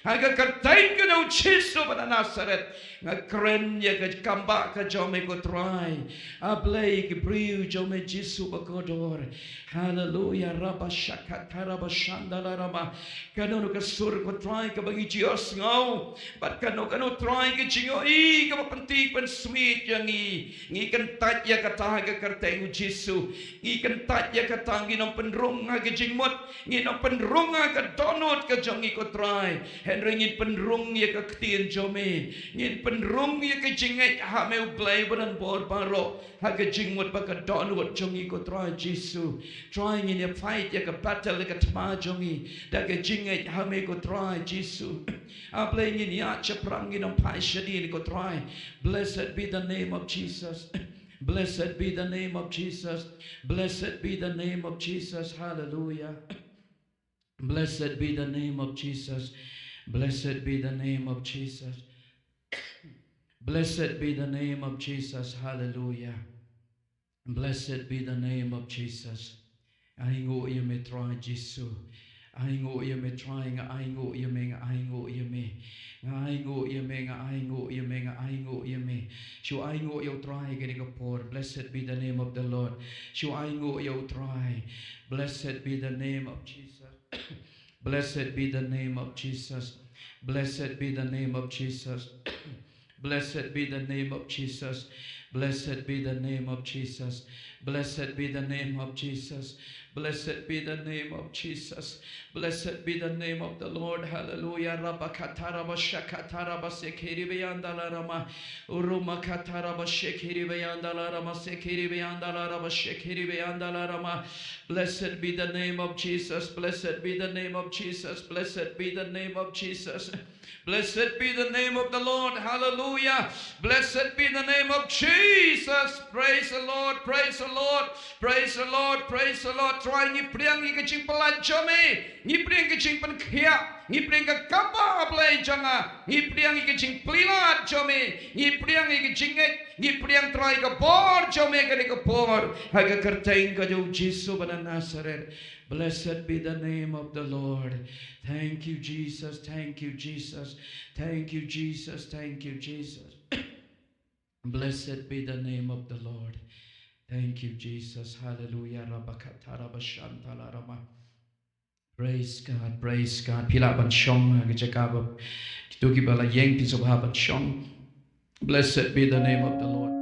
Ha ka kyrteng ka jong U Jisu ba na Nasareth. Nga kren ïa ka kambah ka jong me ko Trai. A Blei ki briew jong me Jisu ba kordor. Haleluya, rabashakata rabashandalarama. Kano kano ka sur ko Trai kaba ngi ju ïohsngew. Bad kano kano Trai ka jingïohi kaba pynthikpynsmit ïa ngi. Ngi kyntait ïa kata ha ka kyrteng u Jisu. Ngi kyntait ïa kata, ngin ym pynrung ha ka jingmut. Ngin ym pynrung ha ka dohnud ka jong ngi ko Trai. Hynrei ngin pynrung ïa ka ktien jong me. Ngin pynrung ïa ka jingngeit ha me u Blei badonbor baroh. Ha ka jingmut bad ka dohnud jong ngi ko Trai Jisu. Trai, ngin ïa fight ïa ka battle ïa ka thma jong ngi. Da ka jingngeit ha me ko Trai Jisu. A Blei, ngin ïaid shaphrang, ngin ym phai shadien ko Trai. Blessed be the name of Jesus. Blessed be the name of Jesus. Blessed be the name of Jesus. Hallelujah. Blessed be the name of Jesus. Blessed be the name of Jesus. Blessed be the name of Jesus. Hallelujah. Blessed be the name of Jesus. Ainguh ïa me Trai Jisu. Ainguh ïa me Trai, nga ainguh ïa me, nga ainguh ïa me. Nga ainguh ïa me, nga ainguh ïa me, nga ainguh ïa me. Shu ainguh ïa u Trai kane ka por. Blessed be the name of the Lord. Shu ainguh ïa u Trai. Blessed be the name of Jesus. Blessed be the name of Jesus. Blessed be the name of Jesus. Blessed be the name of Jesus. Blessed be the name of Jesus. Blessed be the name of Jesus. Blessed be the name of Jesus. Blessed be the name of the Lord. Hallelujah. Rabakata rabashakata rabasekiri beyanda la rama. Uruma kata rabashekiri beyanda la rama sekiri beyanda la rama shekiri beyanda la rama. Blessed be the name of Jesus. Blessed be the name of Jesus. Blessed be the name of Jesus. Blessed be the name of the Lord. Hallelujah. Blessed be the name of Jesus. Praise the Lord. Praise the Lord. Praise the Lord. Praise the Lord. Trai, ngi pdiang ïa ka jingpyllait jong me. Ngi pdiang ka jingpynkhiah. Ngi pdiang ka kambah, a Blei jong nga. Ngi pdiang ïa ka jingpyllait jong me. Ngi pdiang ïa ka jingngeit. Ngi pdiang Trai ka bor jong me kane ka por. Ha ka kyrteng ka jong u Jisu ba na Nasaret. Blessed be the name of the Lord. Thank you, Jesus. Thank you, Jesus. Thank you, Jesus. Thank you, Jesus. Blessed be the name of the Lord. Thank you, Jesus. Hallelujah. Rabakata rabashanta la rama. Praise God. Praise God. Phi lah ban shong ha ka jaka ba kito kiba la ïeng phi sngewbha ban shong. Blessed be the name of the Lord.